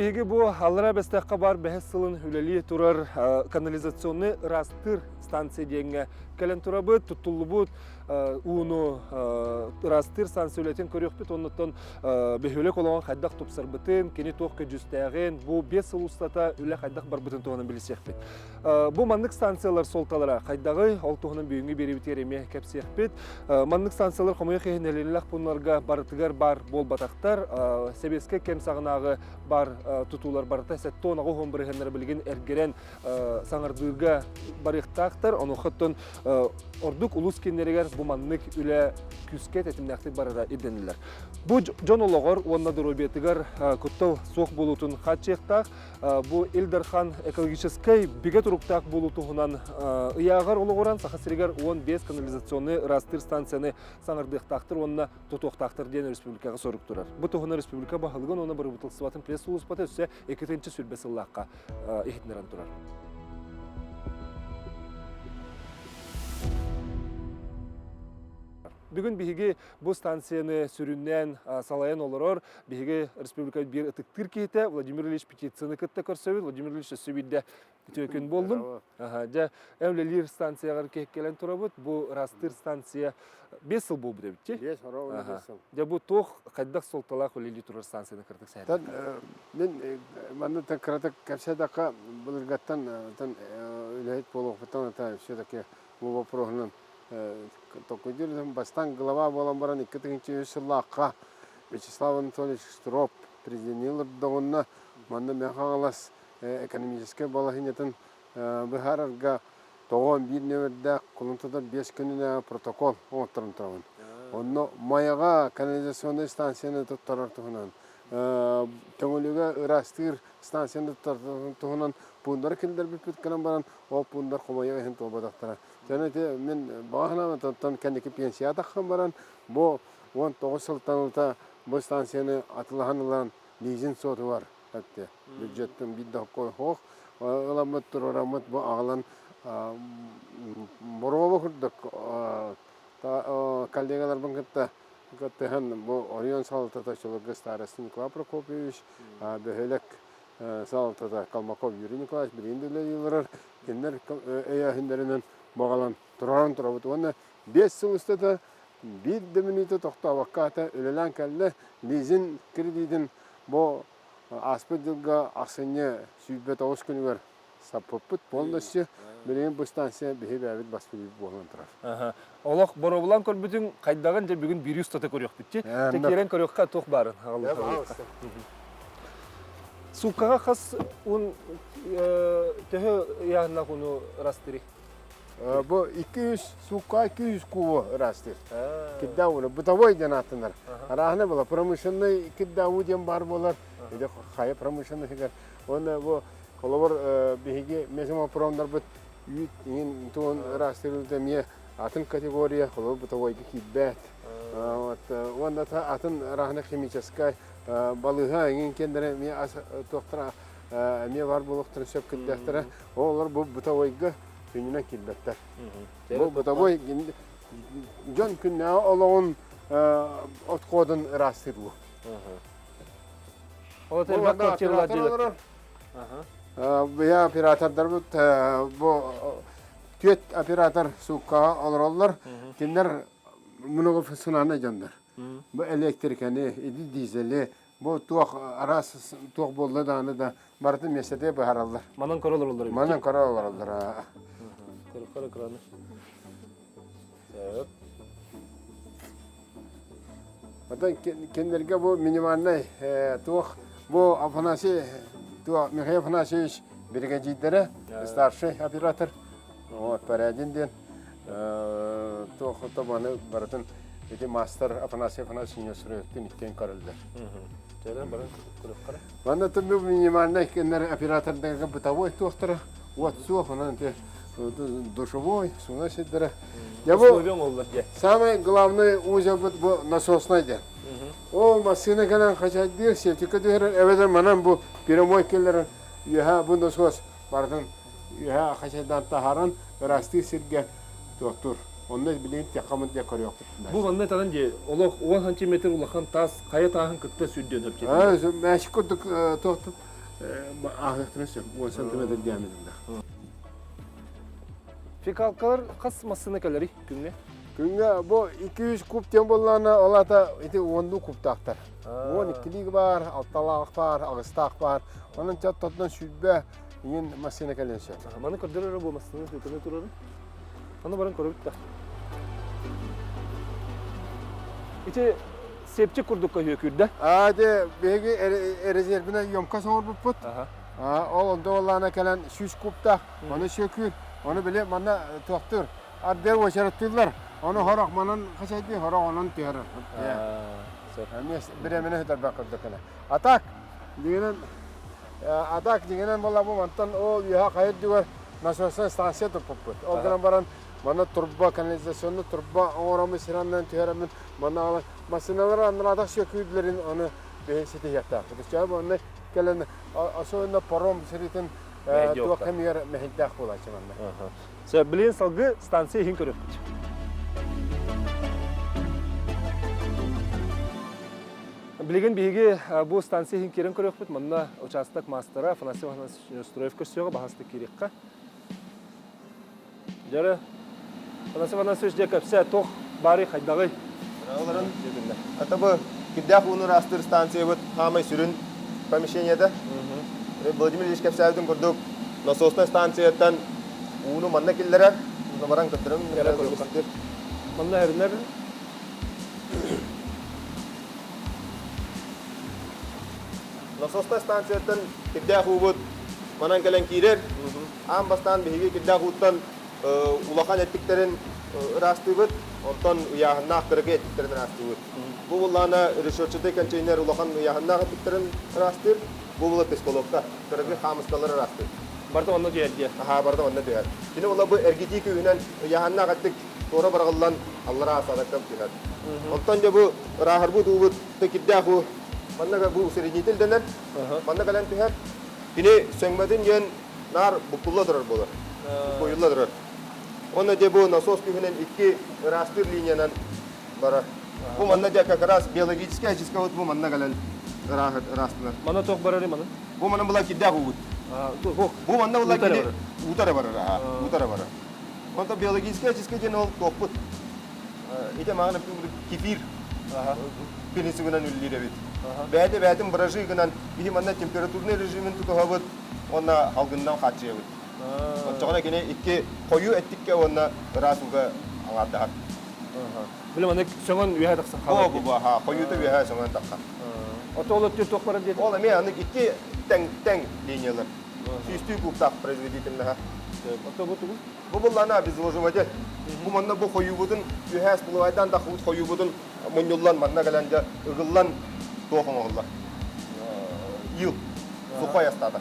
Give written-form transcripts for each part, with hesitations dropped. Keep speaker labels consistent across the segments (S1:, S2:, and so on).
S1: биһиги бу Аллараа Бэстээххэ баар бэһис сылын үлэлии турар канализационный ыраастыыр станция диэҥҥэ кэлэн турабыт. Туттуллубут ууну ыраастыыр станция үлэтин көрүөхпүт. Оннуттан бөһүөлэк олоҕун хайдах тупсарбытын, кини туох көдьүүстээҕин, бу 5 сыл устата үлэ хайдах барбытын туһунан билсиэхпит. Бу маннык станциялар суолталара хайдаҕый? Ол туһунан бүгүҥҥү биэриибитигэр эмиэ кэпсиэхпит. Маннык станциялар хомойуох иһин нэһилиэнньэлээх пууннарга барытыгар баар буолбатахтар. Сэбиэскэй кэм саҕанааҕы баар тутуулар барыта 78 бырыһыаннара билигин эргэрэн саҥардыырга барыахтаахтар. Онуоха ордук улуус кииннэригэр бу маннык үлэ күүскэ тэтимнээхтик барара ирдэниллэр. Бу дьон олоҕор уонна доруобуйатыгар куттал суох буолуутун хааччыйыахтаах. Бу Ил Дархан экологическай бигэ туруктаах буолуу туһунан ыйааҕар олоҕуран Саха сиригэр 15 канализационнай ыраастыыр станцияны саҥардыахтаахтар уонна тутуохтаахтар диэн республикаҕа сорук турар. Бу туһунан республика баһылыгын уонна бырабыыталыстыбатын пресс-сулууспата өссө 2-сүүрбэ сыллаахха иһитиннэрэн турар. Бүгүн биһиги бу станцияны сүрүннээн салайан олорор биһиги республика биир ытыктыыр киһитэ Владимир Ильич Птицыны кытта көрсөбүт. Владимир Ильич өссө биирдэ үтүө күн буоллун. Дьэ, үлэлиир станцияҕар кэлэн турабыт. Бу ыраастыыр станция 5 сыл буолбут эбит дии.
S2: 5, ровно 5 сыл.
S1: Дьэ, бу туох хайдах суолталаах үлэлии турар станцияны кыратык сэһэргээн.
S2: Мин манна кыратык кэпсээтэххэ, былыргаттан үлэһит буолуохпуттан все-таки бу вопроһунан Толкуйдуур бастаан глава буолан баран 2003 сыллаахха Вячеслав Анатольевич Штроп президенин олордоҕуна манна Мэҥэ Хаҥалас экономическай балаһыанньатын быһаарарга тоҕо биир нүөмэрдээх кулун тутар 5 күнүнээҕи протокол оҥотторон турабын. Онно Майаҕа канализационнай станцияны туттарар туһунан, Төҥүлүгэ ыраастыыр станцияны туттарар туһунан пууннары киллэрбиппит гынан баран, ол пууннар хомойуох иһин туолбатахтара. Дьон ити мин баҕа санаам оттон кэнники пенсияҕа тахсан баран бу 19 сылтан ылата бу станцияны атылаһан ылан лизинг суотугар этте бюджеттан биир да хоһ ыламмыт туруораммыт бу аҕалан боруоба курдук коллегаларбын кытта кыттыһан бу оройуон салалтата Чулугу староста Николай Прокопьевич бөһүөлэк салалтата Колмаков Юрий Николаевич билигин да үлэлии олорор. Кинилэр өйөөһүннэринэн баҕалан тураран турабыт. Уонна 5 сыл устата биир да мүнүүтэ тохтообокко аата үлэлээн кэллэ. Лизинг кредитин бу ааспыт дьылга ахсынньы 109 күнүгэр саппыппыт полностью. Билигин бу станция биһи бэйэбит бас билиибит буолан турар.
S1: Олох боруобулаан көрбүтүҥ хайдаҕын дьэ бүгүн биир устата көрүөхпүт дии. Дьэ киирэн көрүөххэ туох баарын аҕаллахха. Сууккаҕа хас ун төһө ыйааһыннаах уну ырастырый?
S2: Бу 200 суукка 200 кубу ырастыр. Кирдээх ууну бытовой диэн ааттанар. Арааһына була промышленный кирдээх уу диэн баар буолар. Ити хайа промышленныйыгар. Уонна бу холобур биһиги мезомопромнарбыт үүт иҥин тугун ыраастыырбыт эмиэ атын категория, холобур бытовойга киирбэт. Вот уонна атын арааһына химическай балыыһа иҥин киэннэрэ эмиэ ас туохтара эмиэ бар буолуохтарын сөп кирдээхтэрэ. Олор бу бытовойга сүнньүнэн киирбэттэр. Бу бытовой дьон күннээҕи олоҕун отходун ыраастыыр бу.
S1: Ол элбэх квартиралар дьиэлэр.
S2: Быйа оператордарбыт бу түөрт оператор сууккаҕа олороллор. Кинилэр многофункциональнай дьоннор. Бу электриканы, иди дизели, бу туох араас туох буолла даҕаны да барытын миэстэтигэр быһаараллар.
S1: Манан көрө олороллор.
S2: Манан көрө олороллор.
S1: Көрө экраны. Сөп.
S2: Оттон кинилэргэ бу минимальнай туох бу Афанасий туох Михаил Афанасьевич биригэдьиирдэрэ старший оператор вот Порядин диэн туох тобаны барытын ити мастер Афанасий Афанасьевич Несруевтин иккиэн көрөллөр. Манна бу минимальнай кинилэр оператордарга бытовой туохтара уот суох онон ити душевой суна сирдэрэ. Самый главный узел бу насосный диэн. Ол массыына кэлэн хачайдыыр, сетика түһэрэр, эбэтэр манан бу прямой киллэрэн үөһэ бу насос барытын үөһэ хачайдаан таһааран ыраастыыр сиргэ туохтуур. Онно билигин тиэххамыт диэ көрүөхпүт.
S1: Бу манна таҕын дии, олох 10 сантиметр улахан таас хайа тааһын кытта сүрдүөн сөп.
S2: Мээчик курдук туохтук. ааһыахтарын сөп 10 сантиметр диаметрдаах.
S1: Фекалкалар хас массыына кэлэрий күҥҥэ?
S2: Күҥҥэ бу 200 куб диэн буоллаҕына, ол аата ити уоннуу кубтаахтар. 12-лиик баар, алталаах баар, аҕыстаах баар. Онон чаттотунан 20 иҥин массыына кэлиэн сөп.
S1: Маны көрдөрөр бу массыына сыытаны турарын. Аны баран көрөбүт да. Ити сепчик курдук көһүөкүүрдэ.
S2: Аа, ити биһиги резервинэ емкость оҥорбуппут. Ол онто буоллаҕына кэлэн 100 кубтаах, ону сүөкүүр, ону били манна туохтуур, ардыгар уочараттыыллар, ону хорох манан хачайдыы, хорох онон түһэрэр. Эмиэ бириэмэни сүтэрбэт курдук гына. А так, дигинэн, а так дигинэн буолла бу мантан ол үөһэ хайа үрдүгэр насосная станция туппуппут. Ол гынан баран манна турба, канализационный турба оҥороммут сир аннынан түһэрэммин, манна массыыналар аннараатах сүөкүүрлэрин ону биһи ситиһиэхтээхпит. Чэ, манна кэлэн особенно паром сиритин туох кэмигэр мэһэйдээх буолааччы манна.
S1: Сөп, билигин салгыы станция иһин көрүөхпүт. Билигин биһиги бу станция иһин киирэн көрүөхпүт. Манна учаастак маастара Афанасий Афанасьевич Неустроев көрсүөҕэ, баһаста киириэххэ. Дьөрө, Афанасий Афанасьевич дьэ кэпсээ, туох баарый хайдаҕый?
S3: Олорон, это бу кирдээх ууну ыраастыыр станциябыт хаамай сүрүн помещениета. Владимир Ильич кэпсээбитин курдук, насосная станцияттан ууну манна киллэрэр, баран көрдөрөм.
S1: Манна эринэр
S3: Насосная станцияттан кирдээх уубут манан кэлэн киирэр. Аан бастаан биһиги кирдээх ууттан улахан эттиктэрин ыраастыыбыт, онтон ыйааһыннаах кыракый эттиктэрин ыраастыыбыт. Бу буллаана решетчатый контейнер улахан ыйааһыннаах эттиктэрин ыраастыыр, бу була песколовка, кыракый хаамыскалары ыраастыыр.
S1: Барыта онно түһэр диэ.
S3: Аһаа, барыта онно түһэр. Кини була бу эргитии күүһүнэн ыйааһыннаах эттик туора быраҕыллан аллараа садакка түһэр. Онтон дьэ бу ырааһырбыт уубут кирдээх уу манна бу усреднитель дэнэр, манна кэлэн түһэр. Кини сөҥмөтүн диэн наар буккулла турар буолар. Буккуйулла турар. Уонна дьэ бу насос күүһүнэн икки ыраастыыр линиянан барар. Бу манна дьэ как раз биологическая очистка вот бу манна кэлэн ыраастанар.
S1: Манна туох барарый манна?
S3: Бу манна була кирдээх уубут. Бу манна була кини уутара барар, уутара барар. Онто биологическая очистка диэн ол туохпут. Ити маҕан кефир принцибынан үллүүр эбит. Бэйэтэ бэйэтин бражи гынан биһи манна температурный режимин тутуһабыт уонна алгынынан хааччыйабыт. Оччоҕуна кини икки хойуу эттиккэ уонна ыраас ууга аҥаардаһар.
S1: Били маннык сөҥөн үөһэ тахсан хаалар.
S3: Бу бу аха хойуута үөһэ сөҥөн тахсар.
S1: Ото ол өттү туох барар диэтэ?
S3: Ол эмиэ анык икки тэҥ тэҥ линиялар. Сүүстүү кубтаах производительноһа.
S1: Ото бу тугу?
S3: Бу буллана обезвоживатель. Бу манна бу хойуубутун үөһээ всплывайдаан тахсыбыт хойуубутун мунньуллан манна кэлэн дьэ ыгыллан туох оҥоһуллар. Ил сухой остаток.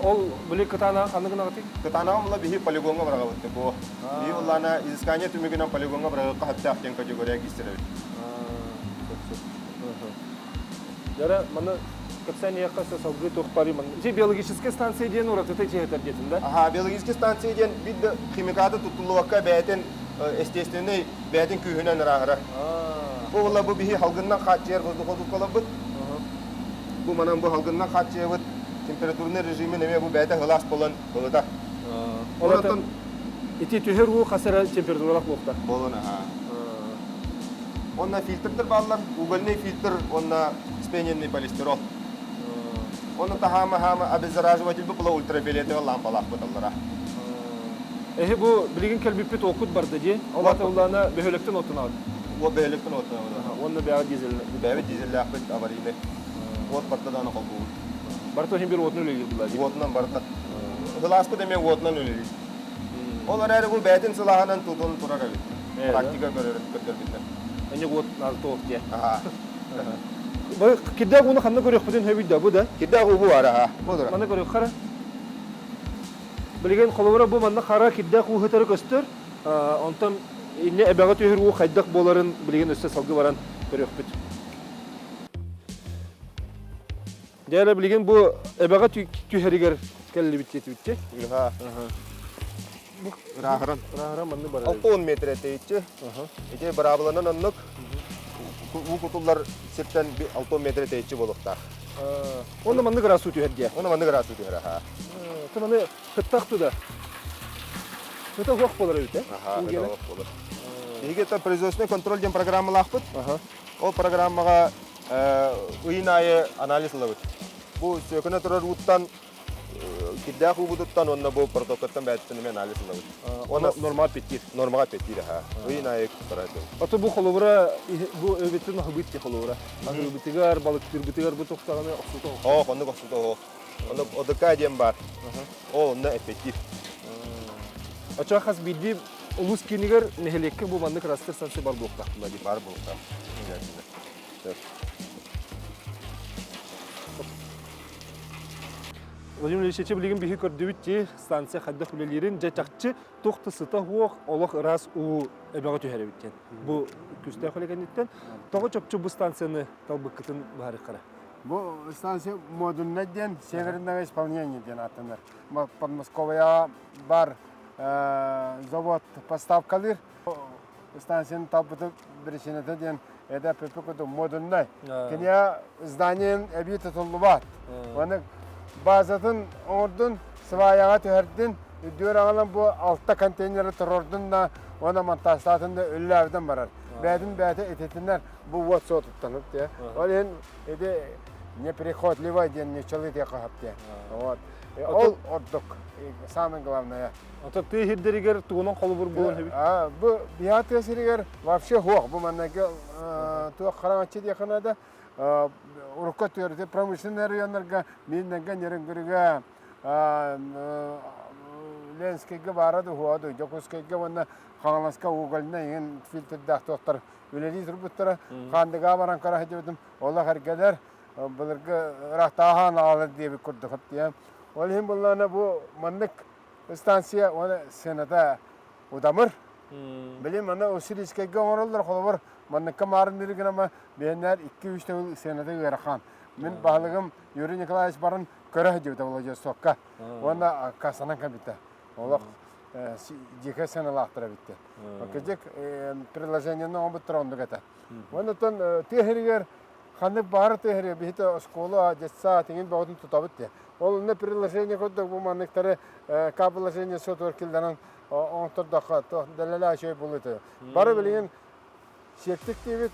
S1: Ол били кытаанаҕа ханнык гынаҕытый?
S3: Кытаанаҕа була биһи полигоҥҥа быраҕабыт бу. Биһи буллаана изыскание түмүгүнэн полигоҥҥа быраҕыахха сөптөөх диэн категория киирсэбит.
S1: Дьара маны кэпсээн салгыы туох барый манна. Ити биологическая станция диэн уратыта дьиэтэр диэтин да?
S3: Аха, биологическая станция диэн биир да химикаты туттуллубакка бэйэтин естественный бэйэтин күүһүнэн ырааһырар. Бу була бу биһи халгыннан хааччыйар воздуходувкаларбыт. Бу манан бу халгыннан хааччыйабыт температурный режимин эмиэ бу бэйэтэ сылаас буолан ылыта.
S1: Онтон ити түһэр уу хас эрэ температуралаах буолта.
S3: Буолун аха. Онно фильтрдэр бааллар, угольный фильтр уонна вспененный полистирол. Оны таһаама-хаама обеззараживатель была ультрафиолетовый лампалаах быталлара.
S1: Эһи бу билигин кэлбиппит окут барда дии. Ол ата улаана бөһүөлэктэн оттунаҕыт.
S3: Уот бөһүөлэктэн оттунаҕыт.
S1: Уонна бэҕэ дизель.
S3: Бэҕэ дизеллээхпит аварийный. Уот барда даҕаны холбуубут.
S1: Барыта иһин бир уотунан үлэлиир булаа дии.
S3: Уотунан барыта. Сылааспыт эмиэ уотунан үлэлиир. Ол эрээри бу бэйэтин сылааһынан тутун турар эбит. Практика көрдөрбүттэр.
S1: Эне уот наазы диye. Бу кирдээх ууну ханна көрүөхпүтүн сөбүй да бу да?
S3: Кирдээх уу бу баар аха. Бу тура.
S1: Манна көрүөх хара. Билигин холобура бу манна хара кирдээх уу сытары көстөр. Онтон инне эбэҕэ түһэр уу хайдах буоларын билигин өссө салгы баран көрүөхпүт. Дьэ билигин бу эбэҕэ түһэригэр кэллибит диэтибит.
S3: Ырааһыран.
S1: Ырааһыран манны барар.
S3: 60 метр тэйиччи. Ити быраабыланан оннук уу кутуллар сиртэн 60 метр тэйиччи буолуохтаах.
S1: Онно маннык ыраас уу түһэр диэ.
S3: Онно маннык ыраас уу түһэр аха.
S1: Ты маны кыттах туда. Сыта суох буолар эбит, э?
S3: Аха, сыта суох буолар. Биһиги это производственный контроль диэн программалаахпыт. Ол программаҕа ыйын аайы анализ ылабыт. Бу сөкөнө турар ууттан кирдээх уубутуттан уонна бу протокоттан бэйэтиттэн эмиэ анализ ылабыт.
S1: Уонна нормаҕа эппиэттиир.
S3: Нормаҕа эппиэттиир аха. Ыйын аайы туттара
S1: Ото бу холобура бу өбүтүн аһыбыт ти холобура. Аһыыбытыгар, балыктыырбытыгар бу тохтаҕына охсута
S3: Оох, оннук охсута оох. Онно ОДК диэн баар. Ол онно эппиэттиир.
S1: Оччоҕо хас биирдии улуус киинигэр нэһилиэккэ бу маннык растер станция бар буолуохтаах
S3: Бар буолуохтаах.
S1: Владимир Ильич, билигин биһи көрдүбүт дии станция хайдах үлэлиирин, дьэ чахчы туох да сыта суох, олох ыраас уу эбэҕэ түһэр эбит диэн. Бу күүстээх үлэ кэнниттэн тоҕо чопчу бу станцияны талбыккытын быһаарыаххара.
S2: Бу станция модульнай диэн северное исполнение диэн ааттанар. Подмосковья бар завод поставкалыыр. Станцияны талбыты причината диэн это ПП модульнай. Киниэ зданиен эбии тутуллубат. Оны базатын оҥордун, сваяҕа түһэрдин, үрдүгэр аҕалан бу алта контейнеры турордун да, уонна монтажтаатын да үллээбитин барар. Бэйэтин бэйэтэ ититинэр бу уот суотуттанып диye. Ол иһин ити неприхотливый диэн нууччалыы диэххэ сөп диye. Вот. Ол ордук, самое главное.
S1: Ото тыа сирдэригэр тугунан холобур буолан эбит?
S2: Бу биһа тыа сиригэр вообще суох. Бу манныгы туох хараҥаччы диэххэ наада. Урукку өттүгэр промышленный районнарга Миирнэгэ, Нерюнгригэ, Ленскэйгэ баара да уһуоду, Дьокуускайга уонна Хаҥаласка угольнай иҥин фильтрдээх туохтар үлэлии турбуттара. Хаандыгаа баран көрө сылдьыбытым. Олох эргэлэр былыргы ыраахтааҕы аҕалар диэбит курдук диэн. Ол иһин буллаҕына бу маннык станция уонна сыаната удамыр. Били манна Уссурийскайга оҥороллор, холобур, манныкка маарынныыр гынама биһэннээр 2-3 төгүл сыаната ыарахан. Мин баһылыгым Юрий Николаевич баран көрө сылдьыбыта Владивостокка. Уонна кассанан кэлбитэ. Олох дьиэкэ сыаналаахтар эбиттэр. Кыдьык приложениены оҥорбуттар оннук этэ. Уонна тыа сиригэр ханнык баара тыа сиригэр биһиги оскуола, детсад иҥин бөҕөтүн тутабыт диye. Ол онно приложение курдук бу манныктары каприложение сотугар киллэрэн оҥоттордоххо дэлэлээ үчүгэй буолуо этэ. Бары билигин сиэктик диибит.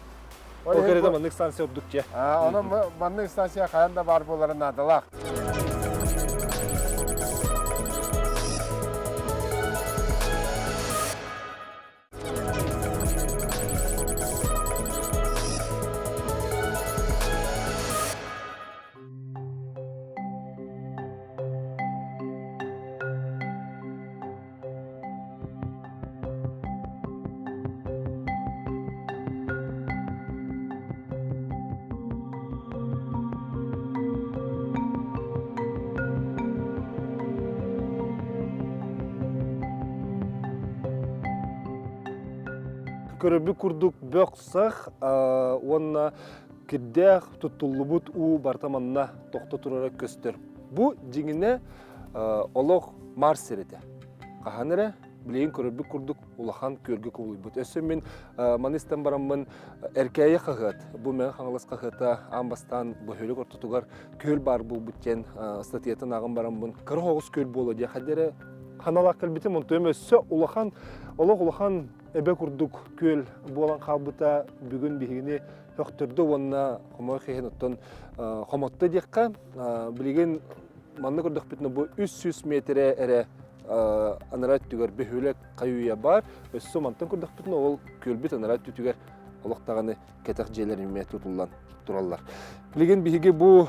S1: Ол кэрэтэ маннык станция ордук дьэ.
S2: Онон маннык станция хайан да баар буолара наадалаах.
S1: Көрөрбүт курдук бөх-сах уонна кирдээх туттуллубут уу барыта манна тохто турара көстөр. Бу дьиҥинэ олох Марс сирэ этэ. Хаһан эрэ билигин көрөрбүт курдук улахан күөлгэ кубулуйбут. Өссө мин маны истэн бараммын Эркээйи хаһыат, бу Мэҥэ Хаҥалас хаһыата аан бастаан бөһүөлэк ортотугар күөл баар буолбут диэн ыстатыйатын ааҕан бараммын кыра оҕус күөл буолуо диye ханна эрэ ханалаах кэлбитим онтуйум өссө улахан олох улахан эбэ курдук күөл буолан хаалбыта бүгүн биһигини сөхтөрдө уонна хомойуох иһин оттон хомотто диэххэ билигин манна көрдөхпүтүнэ бу 300 метрэ эрэ анараа өттүгэр бөһүөлэк хайуйа баар өссө мантан көрдөхпүтүнэ ол күөлбүт анараа өттүтүгэр олох даҕаны кэтэх дьиэлэр эмиэ тутуллан тураллар. Билигин биһиги бу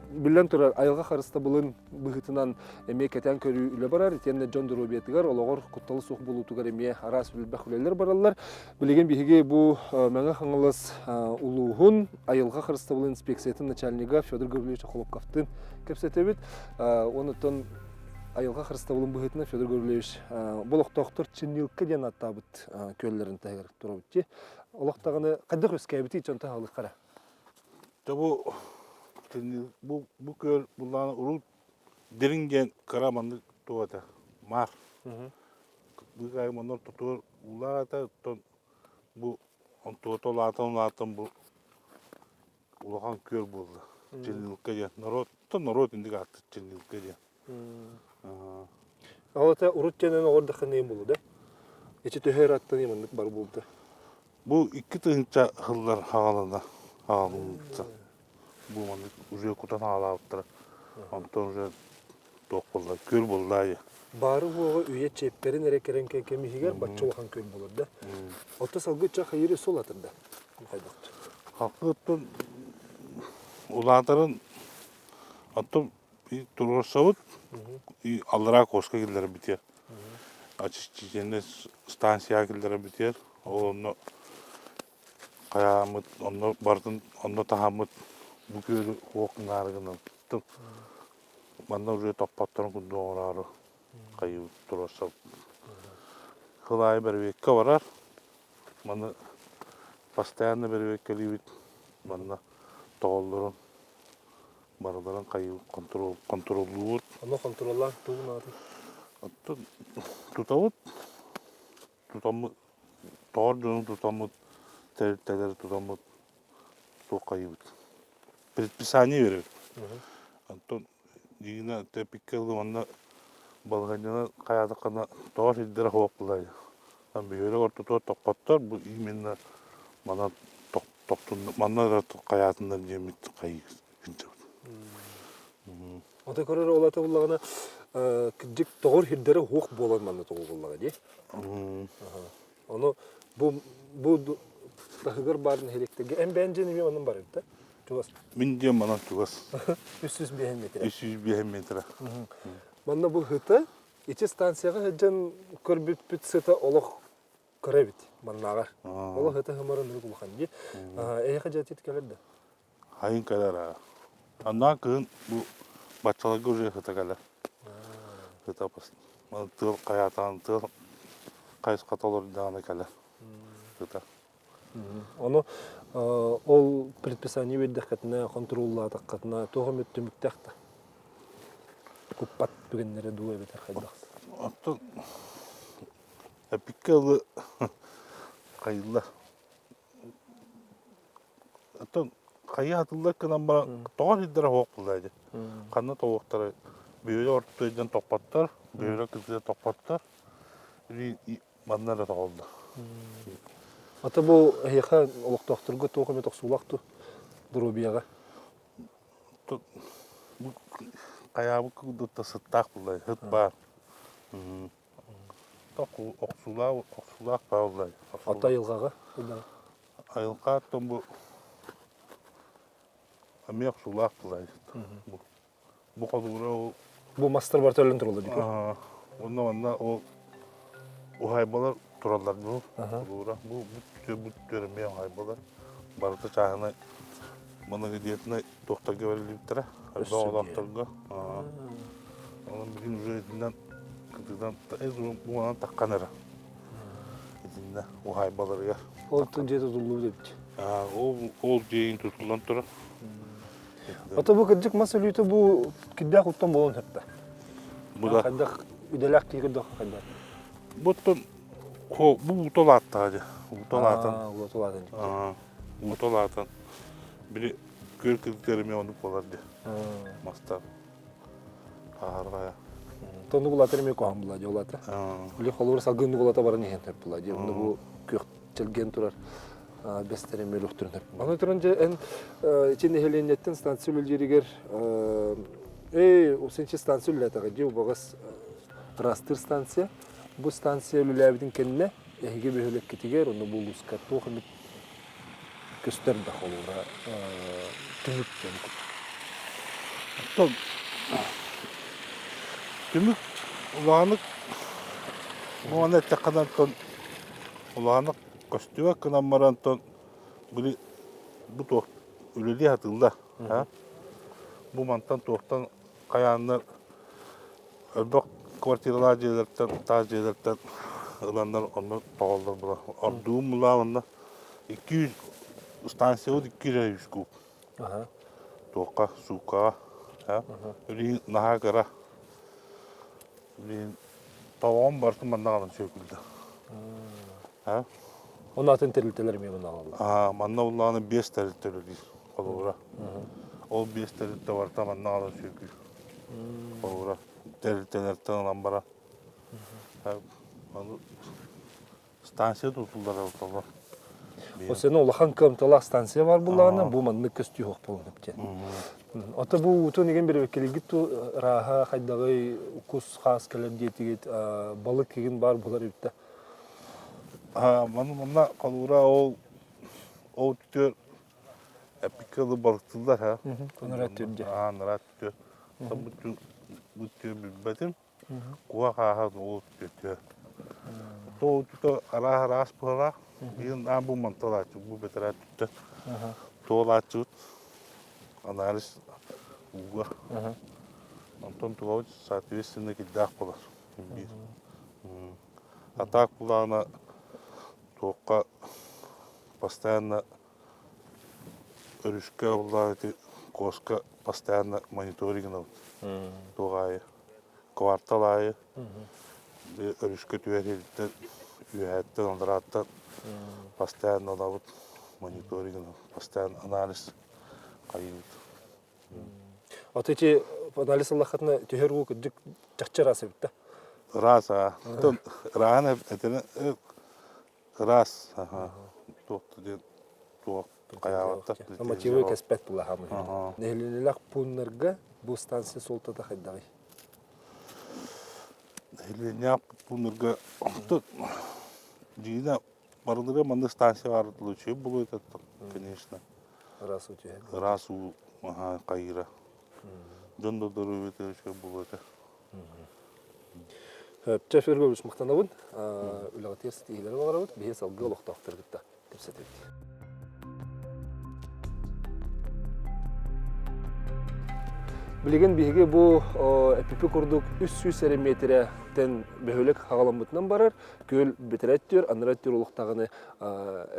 S1: биллэн турар айылҕа харыстабылын быһыытынан эмиэ кэтээн көрүү үлэ барар итиэннэ дьон доруобуйатыгар олоҕор куттала суох буолуутугар эмиэ араас элбэх үлэлэр бараллар. Билигин биһиги бу Мэҥэ Хаҥалас улууһун айылҕа харыстабылын инспекциятын начальнига Федор Гаврильевич Охлопковтыын кэпсэтэбит. Онуттан айылҕа харыстабылын быһыытынан Федор Гаврильевич бу олохтоохтор Чиннилка диэн ааттаабыт күөллэрин таһыгар турабыт дии. Олох даҕаны хайдах үөскээбитий дьонтон аҕалыаххара?
S4: Дьэ бу бу бу күөл буллаҕына урут дириҥ диэн кыра маннык туох этэ маар. Быыкаайым онно ортотугар уулаах этэ, оттон бу онтуота улаатан-улаатан бу улахан күөл буолла. Чернилка диэн. Норуот, норуот инник ааттыыр чернилка диэн.
S1: Ол это урут тенен оҕордохха нем булу да? Ичи төһө ыраттан маннык бар булда.
S4: Бу 2000 сыллар хаҕалана хаалыллыбыта. Бу маннык уже кутан хаалаабыттара. Онтон уже туох буолла, күөл буолла.
S1: Баары буоҕа үйэ чиэппэрин эрэ кэрэн кэм иһигэр бачча улахан күөл болор да. Отто салгы ча хайыры сол атырда. Хайдахты.
S4: Халкыттан улаатарын оттон туруорсабыт аллараа куоска киллэрбитигэр очистительнай станцияҕа киллэрбитигэр ол онно хайааммыт онно барытын онно таһааммыт бу күөлү уох гынаары гынан манна уже топпотторун курдук оҥороору хайыы туруорсабыт сыл аайы бэрэбиэркэ барар маны постоянно бэрэбиэркэлиибит манна тоҕоллорун барыларын хайыы контрол контроллуубут.
S1: Ону контроллаан тугу наадый?
S4: Оттон тутабыт, тутаммыт, тоҕор дьону тутаммыт, тэрилтэлэри тутаммыт туох хайыыбыт. Предписание беребит. Оттон дьиҥинэ тэпиккэ ылы уонна балаһыанньаны хайаатаххына тоҕо сирдэрэ суох буолай. Бөһүөлэк ортотугар тохпоттор, бу именно манан манна эрэ хайаатыннар диэммит хайыы сылдьабыт.
S1: Ото көрөр олата буллаҕына кырдьык тоҕор сирдэрэ уһуох буолан манна тоҕуллаҕа дии. Ону бу бу таһыгар баар нэһилиэктэргэ эн бэйэн дьиэн эмиэ онон барар да чугас.
S4: Мин дьиэм манан чугас.
S1: 305 метрэ.
S4: 305 метрэ.
S1: Манна бу сыта ити станцияҕа сылдьан көрбүппүт сыта олох кыра эбит маннааҕар. Олох ытыһ ымарын ырык улахан дии. Эһиэхэ дьиэтит кэлэр да?
S4: Хайын кэлэр аа. Аннаа кыһын бу баччаларга уже сыта кэлэр. Сыта тыал хайаатаан тыал хайысхата олордоҕуна кэлэр. Сыта.
S1: Ону ол предписание биэрдэххитинэ, хонтуруоллаатаххытына туох эмит түмүктээх да? Куппат түгэннэрэ дуу эбэтэр хайдах?
S4: Оттон Эпиккэ ылы хайылла. Оттон хайа атыллар гынан баран тоҕо сирдэрэ суох буолла ди. Ханна тоҕуохтара бөһүөлэк орто дьон тохпоттор, бөһүөлэк кытыыта тохпоттор. Манна эрэ тоҕоллор.
S1: Ата бу эһиэхэ олохтоохторго туох эмэ тохсуулаах дуу доруобуйаҕа?
S4: Бу хайаабыт курдук да сыттаах буолла, сыт баар. Охсуулаах охсуулаах бааллар.
S1: Ата айылҕаҕа?
S4: Айылҕа оттон бу эмиэ охсуулаах буолар. Бу бу холуура ол
S1: Бу мастар барыта өлөн тураллар дии.
S4: Онно манна ол уһаайбалар тураллар бу холуура. Бу бу бу эмиэ уһаайбалар. Барыта чааһынай многодетнай туохтарга бэриллибиттэрэ. Элбэх олохторго. Онон билигин уже итиннэн кытыынан буолан таххан эрэ. Итиннэ уһаайбаларыгар.
S1: Ол дьиэ тутуллубут эбит.
S4: Ол ол дьиэйин тутуллан турар.
S1: Ото бу кырдьык мас өлүүтэ бу кирдээх уттан буолан сөптө.
S4: Бу да.
S1: Хайдах идэлээх киһи көрдөххө хайдах?
S4: Бу оттон бу утал ааттаҕа дьэ. Утал аатан.
S1: Утал аатан.
S4: Утал аатан. Били күөл кыргыттар эмиэ оннук буолар дии. Мастар. Аарҕайа.
S1: Тоннук улаатар эмиэ куһаҕан буолла дии улаата. Били холобур салгын улаата баран иһэн сөп буолла дии. Онно бу күөх чэлгиэн турар бэстэр эмиэ өлүөхтэрин сөп. Аны туран дьэ эн ити нэһилиэнньэттэн станция үлэлииригэр эй усенчи станция үлэлээтэҕэ дии убаҕас ыраастыыр станция. Бу станция үлэлээбитин кэннэ эһиги бөһүөлэккитигэр онно бу улууска туох эмит көстөр да холобура түмүк диэн
S4: Оттон түмүк улааннык уонна эттэххинэ оттон улааннык көстүбэт гынан баран оттон били бу туох үлэлии сатыыллар бу мантан туохтан хайааннар Элбэх квартиралаах дьиэлэртэн, таас дьиэлэртэн ыланнар онно тоҕоллор буолар. Ордугум булаа онно 200 станциябыт 200 куб. Туохха, сууккаҕа. Билигин наһаа кыра. Билигин тоҕоҕум барытын манна аҕалан сүөкүллэ.
S1: Онно атын тэрилтэлэр эмиэ манна аҕалаллар.
S4: Манна буллаҕына биэс тэрилтэ үлэлиир холобура. Ол биэс тэрилтэ барыта манна аҕалан сүөкүүр. Холобура, тэрилтэлэртэн ылан баран ону станция тутуллар ортолор.
S1: Осена улахан кыамталаах станция бар буллаҕына бу маннык көстүү суох буолуон диэн. Ото бу уутун игин бирибеккелигит ту ырааһа хайдаҕый укус хаас кэлэр диэтигит балык игин бар булар эбитте.
S4: Маны манна холуура ол ол түтүөр эпикке ылы балыктыыллар ха.
S1: Нара түрдэ.
S4: Аа нара түтүөр. Бу түтүөр билбэтим. Куһа хааһа ол түтүөр. То түтө араас араас быһалаах. Биир аан бу манталааччы бу бэтэрээ түттэ. Туолааччыбыт анализ ууга. Онтон тугабыт соответственно кирдээх буолар. Биир. А так булаана туохха постоянно өрүскэ буллаан ити куоска постоянно мониторинг гынабыт. Туох аайы квартал аайы өрүскэ түһэр иһиттэн үөһээттэн алларааттан постоянно ылабыт мониторинг гынабыт постоянно анализ хайыыбыт.
S1: Ото ити анализ ыллаххытына түһэр уу кырдьык чахчы ыраас эбит да?
S4: Ыраас аа. Ырааһын этини ыраас туох диэн туох хайаабаттар.
S1: Мотивы кэспэт булаһамы. Нэһилиэнньэлээх пууннарга бу станция суолтата хайдаҕый?
S4: Нэһилиэнньэлээх пууннарга дьиҥинэ барыларыгар маннык станция баар лучше буолуо этэ конечно.
S1: Ыраас уу түһэр.
S4: Ыраас уу хайыыра. Дьон да доруобуйата үчүгэй буолуо этэ.
S1: Чэ, Фергович, махтанабын. Үлэҕитигэр ситиһиилэри баҕарабыт. Биһиги салгыы олохтоохтору кытта кэпсэтэбит. Билигин биһиги бу эпипи курдук 300 эрэ миэтирэттэн бөһүөлэк хаҕаламмытынан барар. Күөл бүтэрэ өттүөр, анараа өттүөр олохтоҕуна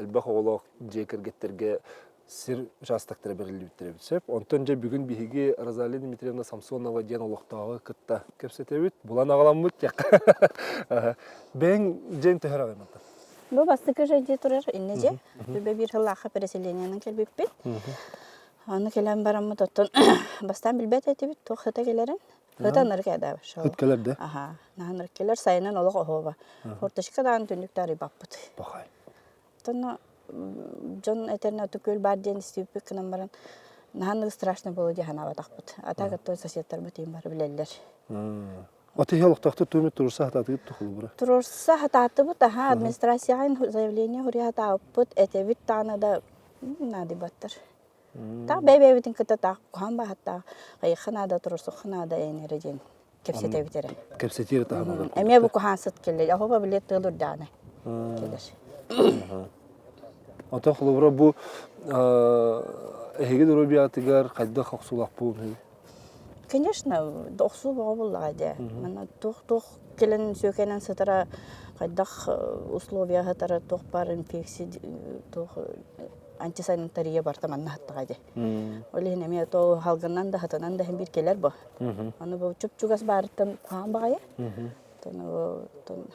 S1: элбэх оҕолоох дьиэ кэргэттэргэ сир учаастактара бэриллибиттэрэ эбит сөп. Онтон дьэ бүгүн биһиги Розалия Дмитриевна Самсонова диэн олохтооҕу кытта кэпсэтэбит. Булан аҕаламмыт диэххэ. Бэйэҥ дьиэҥ төһө ыраҕый мантан?
S5: Бу бастакы дьиэ турар иннэ дьиэ. Бүбэ биир сыллаахха переселениенан кэлбиппит. Аны кэлэн бараммыт оттон бастаан билбэт этибит туох сыта кэлэрин. Ыта ынырык эдэ
S1: Ыт кэлэр да?
S5: Аха, наһаа ынырык кэлэр. Сайынын олох оһуоба. Форточка даҕаны түннүк да арыйбаппыт.
S1: Пахай.
S5: Оттон дьон этэринэ ото күөл баар диэн истибиппит гынан баран наһаа страшно было дии санаабатахпыт. А так оттон соседтарбыт иин бары билэллэр.
S1: Аты иһэ олохтоохтор туумит туруорса хатаатыгыт тухулубура.
S5: Туруорса хатаатыбыт, аха, администрацияҕа заявление хуруйа хатаабыппыт, этэбит даҕаны да наадыйбаттар. Таах бэйэ-бэйэбитин кытта таах куһаҕан баһаттаах, хайыахха наада, туруорсуохха наада эн эрэ диэн кэпсэтэбит эрэ.
S1: Кэпсэтиир таһымыгар.
S5: Эмиэ бу куһаҕан сыт кэллэ. Оһуба билиэт тыал үрдэҕинэ кэлэр.
S1: Онтон холобура бу эһиги доруобуйатыгар хайдах охсуулаах буолуой?
S5: Конечно, охсуу бөҕө буоллаҕа дии. Манна туох-туох кэлэн сүөкэнэн сытара, хайдах условия сытара, туох баар инфекция, туох антисанитария барыта манна сыттаҕа дии. Ол иһин эмиэ то халгынан да хатанан да иһин биир кэлэр бу. Аны бу чуп-чугас баарыттан куһаҕан баҕайы. Тон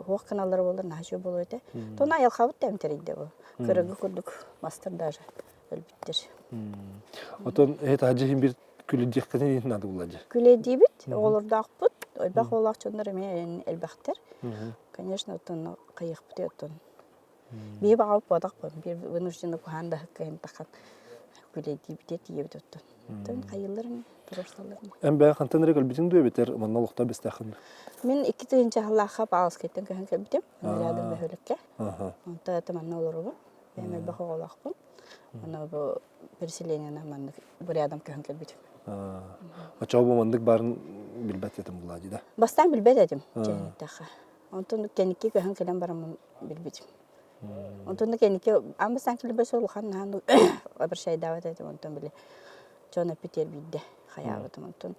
S5: хуох гыналлара буоллар наһаа үчүгэй буолуо этэ. Тон айылҕабыт да эмтэрийдэ бу. Кырыгы курдук мастар даже өлбүттэр.
S1: Отон эһи таһырдьа иһин биир күлэдиэххитин наада буолла дьэ.
S5: Күлэдиибит, оҕолордоохпут, элбэх оҕолоох дьоннор эмиэ элбэхтэр. Конечно, оттон хайыахпытый оттон. Биһи баҕабыт буотахпын, биир вынужденно куһаан да кыһын тахан күлэдиибит тиийэбит оттон. Оттон хайыыллар ини, туруорсаллар ини.
S1: Эн бэйэ хантан эрэ кэлбитиҥ дуо эбэтэр манна олохтоо бэстээххин дуо?
S5: Мин 2 сыллаахха Павловскайтан көһөн кэлбитим, рядом бөһүөлэккэ. Онтон это манна олоробун. Бэйэм элбэх оҕолоохпун. Аны бу переселениенан маннык бу рядом көһөн кэлбитим.
S1: Оччоҕо бу маннык баарын билбэт этим булаа дии да?
S5: Бастаан билбэт этим, чэһинэттэххэ. Онтон кэнники көһөн кэлэн бараммын билбитим. Онтон да кэнники аан бастаан кэлбэт улахан наһаа обращайдаабат этим онтон били дьон эппитигэр биирдэ хайаабытым онтон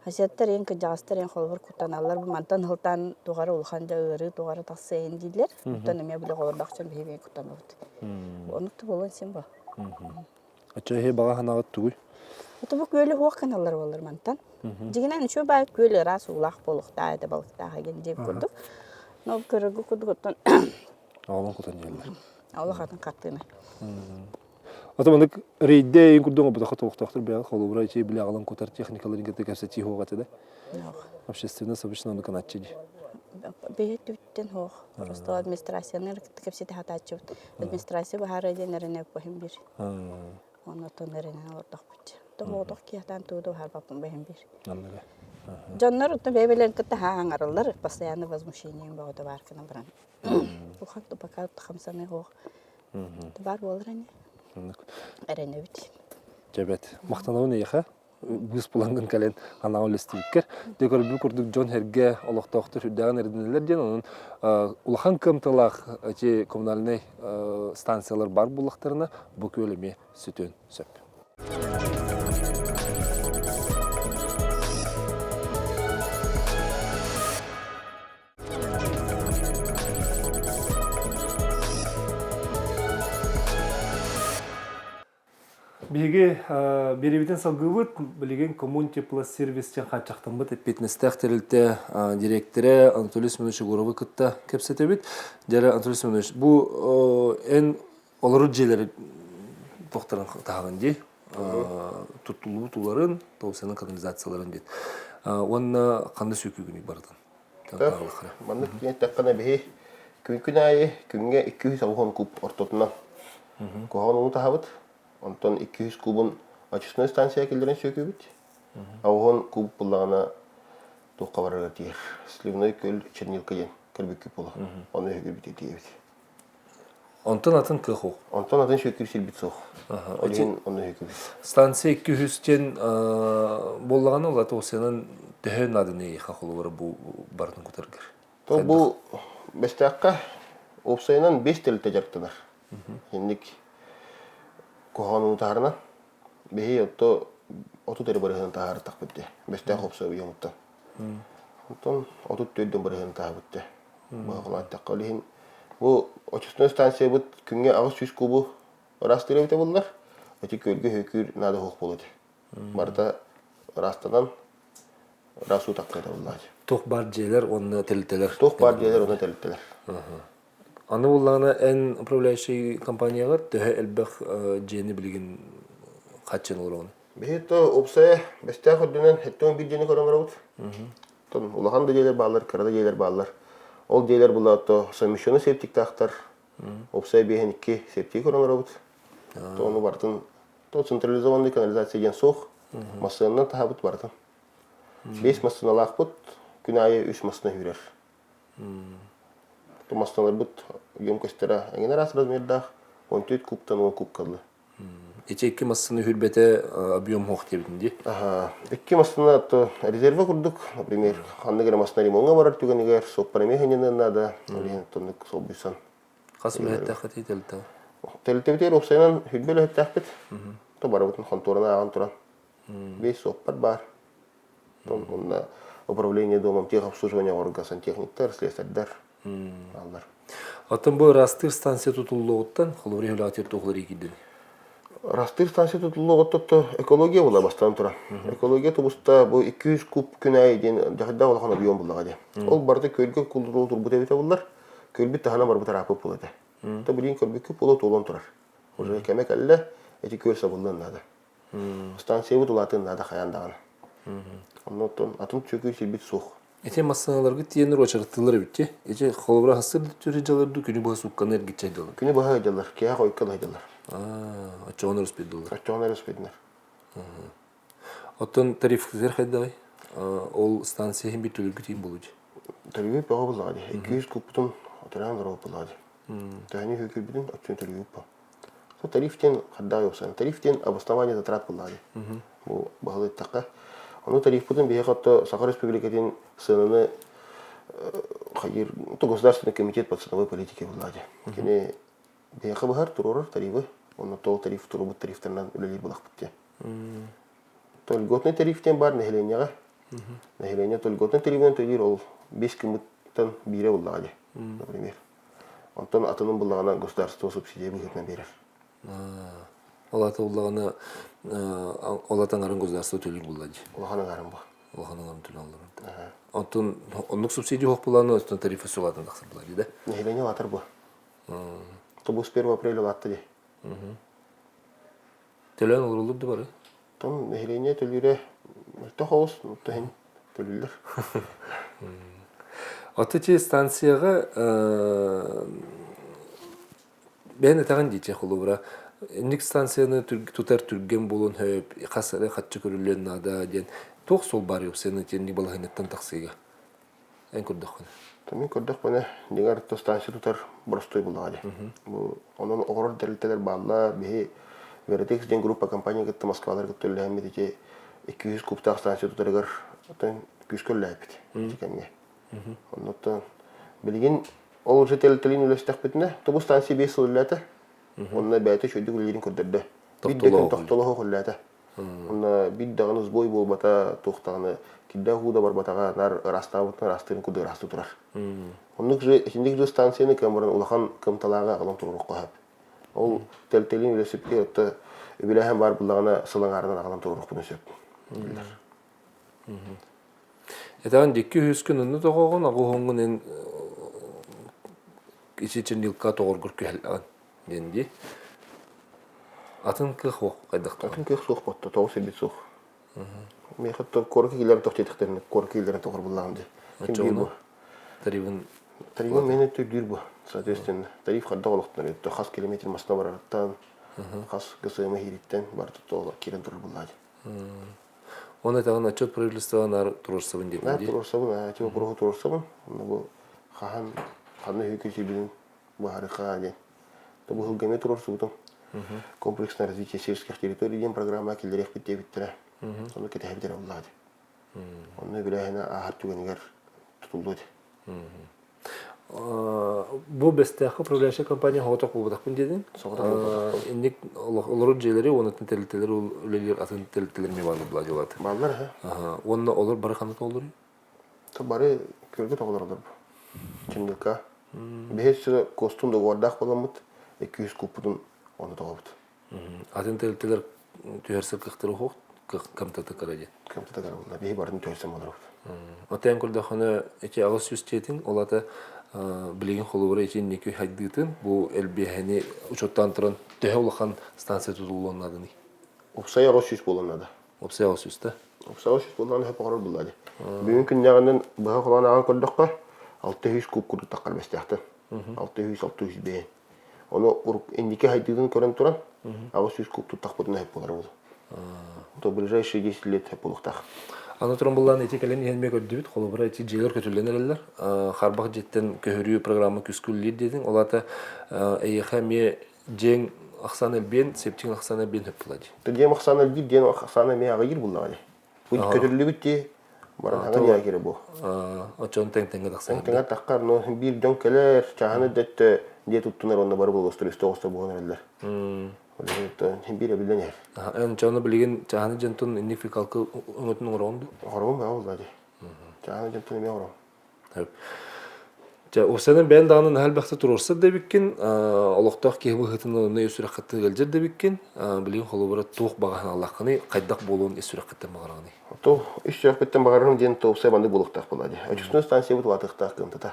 S5: Хасиаттар эҥин кырдьаҕастар эҥин холобур куттаналлар бу мантан сылтаан туох эрэ улахан да ыарыы туох эрэ тахсыа эҥин дииллэр. Оттон эмиэ били оҕолордоох дьон биһиги эмиэ куттанабыт. Оннук да буолуон син бо.
S1: Оччо эһи баҕа санааҕыт тугуй?
S5: Ото бу күөлү суох гыналлар буоллар мантан. Дьиҥинэн үчүгэй баай күөл ыраас уулаах буолуохтаах этэ балыктаах эҥин диэбит курдук. Но көрөргө курдук оттон
S1: Оҕолон кутан диэллэр.
S5: Олох атын хартыына.
S1: Ото маннык рейдэ эйин курдук оҥорботоххо туохтаахтар бэйэҕэ холобура ичи били аҕалан кутар техникаларын кытта кэпсэтии суох этэ да. Общественность обычно ону кыначчы дии.
S5: Бэйэ түттэн суох. Просто администрацияны кытта кэпсэтэ сатааччыбыт. Администрация баһаара диэн эрэнэ бэһин бир. Оннотон эрэнэн олордохпут. Тоҕоотох киһитан тууду баһарбаппын бэһин бир.
S1: Анныга.
S5: Дьоннор оттон бэйэ-бэйэлэрин кытта хааңараллар, постоянно возмущением бөҕөтө баар гынан баран. Улахан пока хамсаныы суох. Баар буолар ини. Эрэнэбит.
S1: Дьэбэт. Махтанабын эйиэхэ. Быыс булаҥҥын кэлэн анаҕа үллэстибиккэр. Дьэ көрбүт курдук дьон сэргэ олохтоохтор сүрдээҕин эрдинэллэр диэн онон улахан кыамталаах эти коммунальнай станциялар баар буоллахтарына бу күөл эмиэ сүтүөн сөп. Биһиги биэриибитин салгыыбыт. Билигин Коммунтеплосервис диэн хааччахтаммыт эппиэтинэстээх тэрилтэ дириэктэрэ Анатолий Семенович Егоровы кытта кэпсэтэбит. Дьэ, Анатолий Семенович, бу эн олорор дьиэлэри туохтарын таһаҕын дии? Туттуллубут ууларын, тоҕусанан канализацияларын диэн. Уонна ханна сүүкүүгүнүй барытын?
S3: Маннык диэн эттэххинэ биһи күн-күн аайы күҥҥэ 290 куб ортотунан куһаҕан ууну таһабыт. Онтон 200 кубун очистной станция киллэрэн сүөкүүбүт. Аҕыһын куб буллаҕына туохха барарга тиийэр. Сливной күөл чернилка диэн көрбүккүт буолуо. Ону үһүгүрбүт тиийэбит.
S1: Онтон атын кыах суох.
S3: Онтон атын сүөкүүр сирбит суох. Ол иһин онно үһүкүбүт.
S1: Станция 200 диэн буоллаҕына, ол Туосянан төһө нааданы эйиэхэ холобура бу барытын кутаргар?
S3: То бу Бэстээххэ уопсайынан 5 тэрилтэ дьарыктанар. Инник куһаҕан ууну таһаарынан биһи отто 30 эрэ бырыһыан таһаарытахпыт дии. Бэстээх уопсай объемуттан. Онтон 34 бырыһыан таһаабыт дии. Баҕалааттахха ол иһин бу очистной станциябыт күҥҥэ 800 кубу ыраастыыр эбитэ буоллар, ити күөлгэ хөкүүр наада суох буолуо этэ. Барыта ыраастанан ыраас уу тахха буоллаачы.
S1: Туох баар дьиэлэр уонна тэрилтэлэр.
S3: Туох баар дьиэлэр уонна тэрилтэлэр.
S1: Аны буллаҕына эн управляющай компанияҕар төһө элбэх дьиэни билигин хааччыйан олороҕун?
S3: Биһи то уопсайа Бэстээх үрдүнэн 71 дьиэни көрөн олоробут. Оттон улахан да дьиэлэр бааллар, кыра да дьиэлэр бааллар. Ол дьиэлэр була то совмещенный септиктаахтар. Уопсайа биэһин икки септик көрөн олоробут. То ону барытын то централизованный канализация диэн суох. Массыынанан таһабыт барытын. Биэс массыыналаахпыт, күн аайы үс массыына үүрэр. То массыыналарбыт емкостьтара эҥин араас размердаах, 14 кубтан 10 кубка дылы.
S1: Ити икки массыына үрбэтэ объем суох диэбитин дии.
S3: Аха. Икки массыына то резервэ курдук, например, ханнык эрэ массыына ремоҥҥа барар түгэнигэр суоппар эмиэ сынньаныан наада, ол иһин оннук солбуйсан.
S1: Хас үлэһиттээх тэрилтэ?
S3: Тэрилтэбитигэр уопсайынан үрбэ үлэһиттээхпит. То барыбытын хонтуораны ааҕан туран. Биэс суоппар баар. Онно управление домом техобслуживания оҥорорго сантехниктар, слесарьдар бааллар.
S1: Оттон бу ыраастыыр станция тутуллуоҕуттан холобур иһилэҕитигэр туох уларыйыы киирдиний?
S3: Ыраастыыр станция тутуллуоҕуттан экология була бастаан туран. Экология тубуста бу 200 куб күн аайы диэн дьаһайдаах улахан объем буллаҕа диэн. Ол барыта күөлгэ куллуруун турбут эбитэ буллар. Күөлбүт таһынан барбыт арааппыт буол этэ. То билигин көрбүккүт буола туолан турар. Уже кэмэ кэллэ, эти күөл сабыллыан наада. Станциябыт улаатыан наада хайаан даҕаны. Онно оттон атын чөкүй сирбит суох.
S1: Ити массыыналаргыт тиэнэр уочараттыылар эбит дии. Ити холобура хассыр да түрү дьалар дуу, күнү быһа суукканы эргиччи айдалар.
S3: Күнү быһа айдалар, киэһэ хойукка да айдалар.
S1: Аа, оччоҕуна өрөспүйдүлэр.
S3: Оччоҕуна өрөспүйдүлэр.
S1: Оттон тарифтар хайдаҕый? Ол станция иһин бит төлөргүт иһин буолуо дии.
S3: Төлөбүр бөҕө буллаҕа дии. 200 куппутун отураан дорого буллаҕа дии. Төһөнү хүүкүрбүтүн оччону төлөбүр бу. Тариф диэн хардаҕай уопсайынан. Тариф диэн обоснование затрат буоллаҕа дии. Бу баһылыттахха. Ону тарифпытын биһиэхэ отто Саха Республикатын сыананы хайыыр Государственный комитет по ценовой политике буоллаҕа дии. Кини биһиэхэ быһар туруорар тарифы. Онно тол тариф туруорбут тарифтарынан үлэлиир буолахпыт диэн. То льготный тариф диэн баар нэһилиэнньэҕэ. Нэһилиэнньэ то льготный тарифынан төлүүр ол 5 гыммыттан биирэ буоллаҕа дии, например. Онтон атынын буллаҕына государство субсидия быһыытынан биэрэр.
S1: Ол ата буллаҕына ол ата аҥарын государство төлүүр булла дии.
S3: Улахан аҥарын бу.
S1: Улахан аҥарын төлөөн олорор. Онтон оннук субсидия суох буллаҕына оттон тарифа сулаатан тахсар була дии да?
S3: Нэһилиэнньэ улаатар бу. Тобус 1 апреля улаатта дии.
S1: Төлөөн олоруллар да бары?
S3: Там нэһилиэнньэ төлүүрэ мөлтөх оҕус, иһин төлүүллэр.
S1: Оттон ити станцияҕа бэйэн этэҕин дии холобура инник станцияны тутар түргэн буолуон сөп, хас эрэ хаччы көрүллүөн наада диэн туох суол баар уопсайынан итинник балаһыанньаттан тахсыыга? Эн көрдөххүнэ.
S3: Мин көрдөхпүнэ, дьиҥэр станция тутар боростуой буллаҕа дии. Бу онон оҕорор тэрилтэлэр бааллар. Биһи Веротекс диэн группа компания кытта Москвалар кытта үлэлэһэммит ити 200 кубтаах станция тутарыгар оттон күүскэ үлэлээбиппит ити кэмҥэ. Оннуттан билигин ол уже тэрилтэлиин үлэстэхпитинэ, то бу станция 5 сыл үлэлээтэ. Онно бэйэтэ үчүгэйдик үлэлиирин көрдөрдө. Биир да күн тохтолоох үлэлээтэ. Онно биир даҕаны сбой буолбата, туох даҕаны кирдээх уу да барбатаҕа, наар ыраастаабытын ыраастыырын курдук ыраастыы турар. Оннук же итинник же станцияны кэм баран улахан кымталааҕы аҕалан туруоруохха сөп. Ол тэлтэлиин үлэсипкэ отто үбүлээһин баар буллаҕына сыл аҥаарынан аҕалан туруоруохпутун сөп.
S1: Этаҕын дикки үһүскүн онну тоҕоҕун, аҕуһуҥҥун эн ичи чернилка тоҕоргор күһэллэҕин. диэн дии. Атын кыах суох хайдах
S3: Атын кыах суох ботто, тоҕус сирбит суох. Миэхэ куоракка киилэрин тох диэтэхтэринэ, куоракка киилэрин тоҕор буллаҕым дии. Ким биир бу?
S1: Тарифын
S3: Тарифын миэнэ төлүүр бу. Соответственно, тариф хайдах олохтонор хас километр масына барарыттан, хас ГСМ иһириттэн барыта тоҕо киирэн турар буллаа дии.
S1: Оны этаҕын отчет правительства нар туруорсабын диэтин
S3: дии. Туруорсабын, ити вопроһу туруорсабын. Онно бу хаһан ханна үһү сибилин быһаарыахха диэн. Бу сылга эмиэ туруорсубутум. Комплексное развитие сельских территорий диэн программа киллэриэхпит диэбиттэрэ. Ону кэтэһэбит эрэ буоллаҕа дии. Онно үбүлээһинэ ааһар түгэнигэр тутуллуо этэ.
S1: Бу Бэстээххэ управляющая компания соҕотох буолбатахпын диэтиҥ.
S3: Соҕотох буолбатахпын.
S1: Инник олорор дьиэлэри уонна атын тэрилтэлэр үлэлиир атын тэрилтэлэр эмиэ бааллар былаадьылааты.
S3: Бааллар, аха.
S1: Уонна олор бары ханна толлоруй?
S3: Бары күөлгэ тоҕолоролор бу. Чындылка. Биһи өссө костун договордаах буоламмыт, 200 куппутун ону тоҕобут.
S1: Атын тэрилтэлэр түһэрсэр кыахтара суох, кымтата кыра диэн.
S3: Кымтата кыра буолла. Биһи барын түһэрсэн олоробут.
S1: Отен көрдөххүнэ ити 800 тиэтин, ол ата билигин холобура ити инники хайдыытын бу элбиэһэни учуоттаан туран төһө улахан станция тутуллуон наадыный?
S3: Упсай 800 буолуон наада.
S1: Уопсай 800 да?
S3: Уопсай 800 буоллаҕына сөп оҥорор буоллаа дии. Бүгүн күннээҕинэн быһа холоон ааҕан көрдөххө, 600 куб курдук таххар бэстээхтэн. 600 600 бэйэн. Ону инники хайдыытын көрөн туран, 800 куб туттахпытына сөп буолар буолуо. То ближайшие 10 лет сөп буолуохтаах.
S1: Аны туран буллаан ити кэлэн иһэн эмиэ көрдүбүт. Холобура ити дьиэлэр көтүллэн эрэллэр. Харбах дьиэттэн көһөрүү программа күскүллүүр диэтиҥ. Ол аата эйиэхэ эмиэ дьиэҥ ахсаана элбиэн, септиҥ ахсаана элбиэн сөп буолла дии.
S3: Дьиэм ахсаана элбиир, диэн ахсаана эмиэ аҕыйыыр буллаҕа дии. Бу көтүллүбүт дии, баран хаҥа диэки киирэ буо.
S1: Оччону тэҥ-тэҥҥэ тахсан.
S3: Тэҥ-тэҥҥэ таххар, но биир дьон кэлэр, чааһыны дөттө дьиэ туттунар уонна бары благоустройство оҕустар буолан эрэллэр. Ол иһин биир эбиллэн иһэр.
S1: Эн чону билигин чааһыны дьонтон инник фекалка өҥөтүн оҥороҕун дуу?
S3: Оҥоробун баа буолла дии. Чааһыны дьонтон эмиэ оҥоробун.
S1: Дьэ, уопсайынан бэйэн даҕаны наһаа элбэхтэ туруорсар да эбиккин, олохтоох киһи быһыытынан онно ис сүрэххиттэн ыалдьар да эбиккин, билигин холобура туох баҕа санаалааххыный, хайдах буолуон ис сүрэххиттэн баҕараҕыный?
S3: То ис сүрэхпиттэн баҕарарым диэн то уопсай маннык буолуохтаах буолаа дии. Очистной станциябыт улаатыахтаах кыамтата.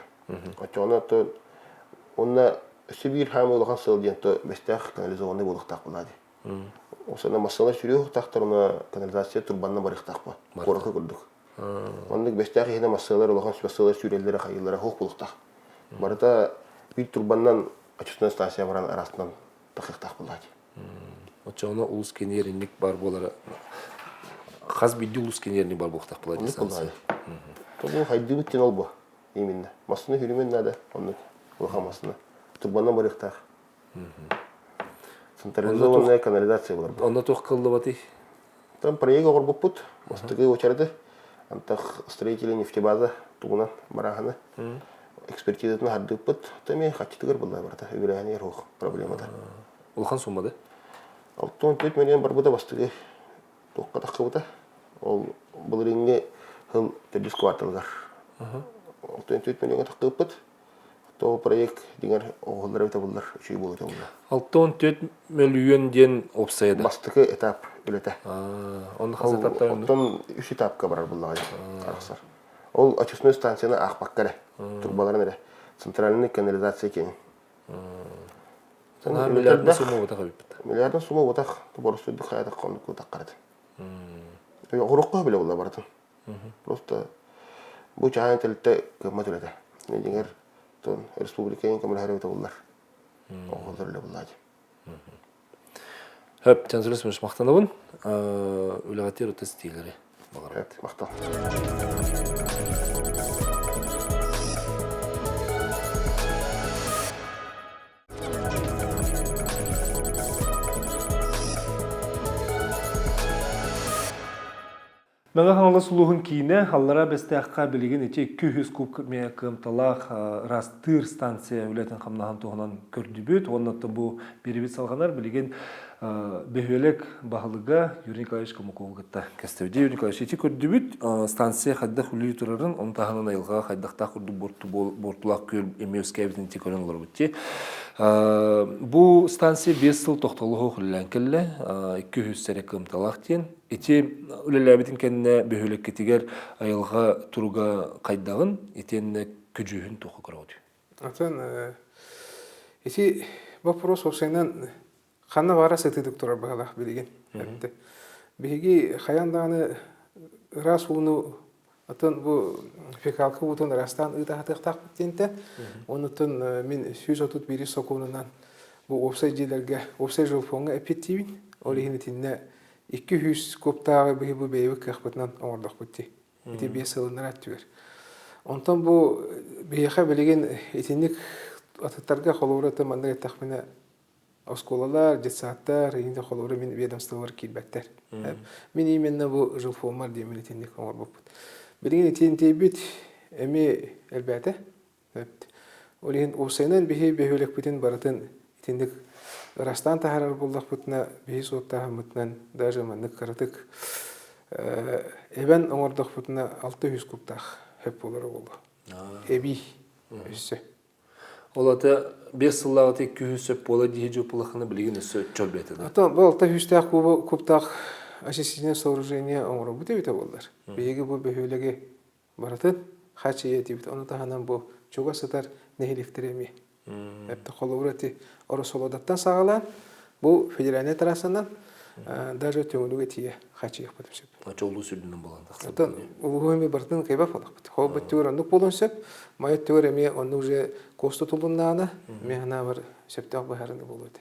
S3: Оччоҕуна то уонна өссө биир хаамыы улахан сыал диэн то бэстээх канализованный буолуохтаах буолаа дии. Осана массыына сүүрүөх канализация турбанна барыахтаах буо. Куоракка курдук. Оннук бэстээх иһинэ массыалар улахан массыалар сүүрэллэрэ хайыылара суох буолуохтаах. Барыта биир турбаннан очистной станция баран араастынан тахыахтаах буолааччы.
S1: Оччоҕуна улус киинигэр инник баар буолара хас биирдии улус киинигэр инник баар буолуохтаах буолар
S3: Оннук буоллаҕа. Тобу хайдыыбыт диэн ол бу именно. Массыына сүүрүмэн наада оннук улахан массыына. Турбаннан барыахтаах. Централизованная канализация буолар.
S1: Онно туох кыллыбатый?
S3: Там проект оҥорбуппут, бастакы уочараты, антах строители нефтебаза тугунан барааһыны экспертизатын хардыыппыт. Эмиэ хаччытыгар буолла барыта, үбүлээһинигэр суох проблемата.
S1: Улахан суммада?
S3: 64 миллион барбыта бастакы туохха тахсыбыта. Ол былырыыҥҥы сыл төрдүс кварталыгар. 64 миллиоҥҥа тахсыбыппыт. То проект дигэр оҕолор эбитэ буллар, үчүгэй буолуо этэ булла.
S1: 64 мөлүйүөн диэн уопсайа да?
S3: Бастакы этап үлэтэ.
S1: Онно хас этаптар
S3: Оттон үс этапка барар буллаҕа арахсар. Ол очистной станцияны аахпакка эрэ, турбаларын эрэ. Центральный канализация киэнин.
S1: Миллиардный сумма буотах эбиппит.
S3: Миллиардный сумма буотах, боростуйдук хайатах оннук кутаххарат. Оҕурукка билэ буолла барытын. Просто бу чаан тэрилтэ кыаммат үлэтэ. Дьиҥэр тон республика көмөлөһөр эбитэ буллар. Оҕолор үлэ буллаачы.
S1: Хөп, Чансылыс махтанабын. Үлэҕитигэр ытыс тиилэри баҕарабыт.
S3: Махтал.
S1: Мэҥэ Хаҥалас улууһун киинэ Аллараа Бэстээххэ билигин ити 200 куб кыамталаах ыраастыыр станция үлэтин-хамнаһын туһунан көрдүбүт. Уонна бу биэрибит салҕанар. Билигин бөһүөлэк баһылыга Юрий Николаевич Комакову кытта кэстибит. Юрий Николаевич, ити көрдүбүт станция хайдах үлэлии турарын, ону таһынан айылҕаҕа хайдахтаах курдук буортулаах күөл эмиэ үөскээбитин ити көрөн олоробут дии. Бу станция 5 сыл тохтолоһо үлэлээн кэллэ. 200 сэрэ кыамталаах диэн. Ити үлэлээбитин кэннэ бөһүөлэккитигэр айылҕа туруга хайдаҕын итиэннэ көдьүүһүн туохха көрөҕүт?
S6: Атын ити вопрос уопсайынан ханна баара сытыытык турар быһалаах билигин. Биһиги хайаан даҕаны ыраас ууну атын бу фекалка уутун ыраастаан ыытаһатыахтаахпыт диэнтэн оннуттан мин 131 сокуонунан бу уопсай дьиэлэргэ уопсай жилфоҥҥа эппиэттиибин. Ол иһин итиннэ 200 кубтааҕы биһи бу бэйэбит кыахпытынан оҥордохпут дии. Ити биэс сылыннара өттүгэр. Онтон бу биһиэхэ билигин итинник атыттарга холобура аты маннык эттэхпинэ оскуолалар, детсадтар, иһинде холобура мин ведомстволар киирбэттэр. Мин именно бу жилфоммар диэмин итинник оҥорбуппут. Билигин итинтийбит эмиэ элбээтэ. Ол иһин уопсайынан биһи бөһүөлэкпитин барытын итинник ырастаан таһаарар буоллахпытына, биһи суоттааһыммытынан даже маннык кыратык эбэн оҥордохпутуна 600 кубтаах хөп буолара буолуо. Эбии өссө.
S1: Ол ата 5 сыллааҕыта 200 сөп буола дии дьуоппулахына билигин өссө чөл бэйэтэ да.
S6: Ото бу 600 кубтаах очистительное сооружение оҥоробут эбитэ буоллар. Биһиги бу бөһүөлэги барытын хааччыйа этибит. Ону таһынан бу чугас сытар нэһилиэктэри эмиэ. Эптэ холобура ити Оросолодаттан саҕалаан бу федеральнай трассанан даже Төҥүлүгэ тиийэ хааччыйыахпыт сөп.
S1: Очо улуус үрдүнэн буолан тахсар.
S6: Оттон улууһу эмиэ барытын кыайбат буоллахпыт. Холбут түгэр оннук буолуон сөп. Майа түгэр эмиэ оннук уже куоста тулуннаана эмиэ санаабар сөптөөх быһаарыныы буолуо этэ.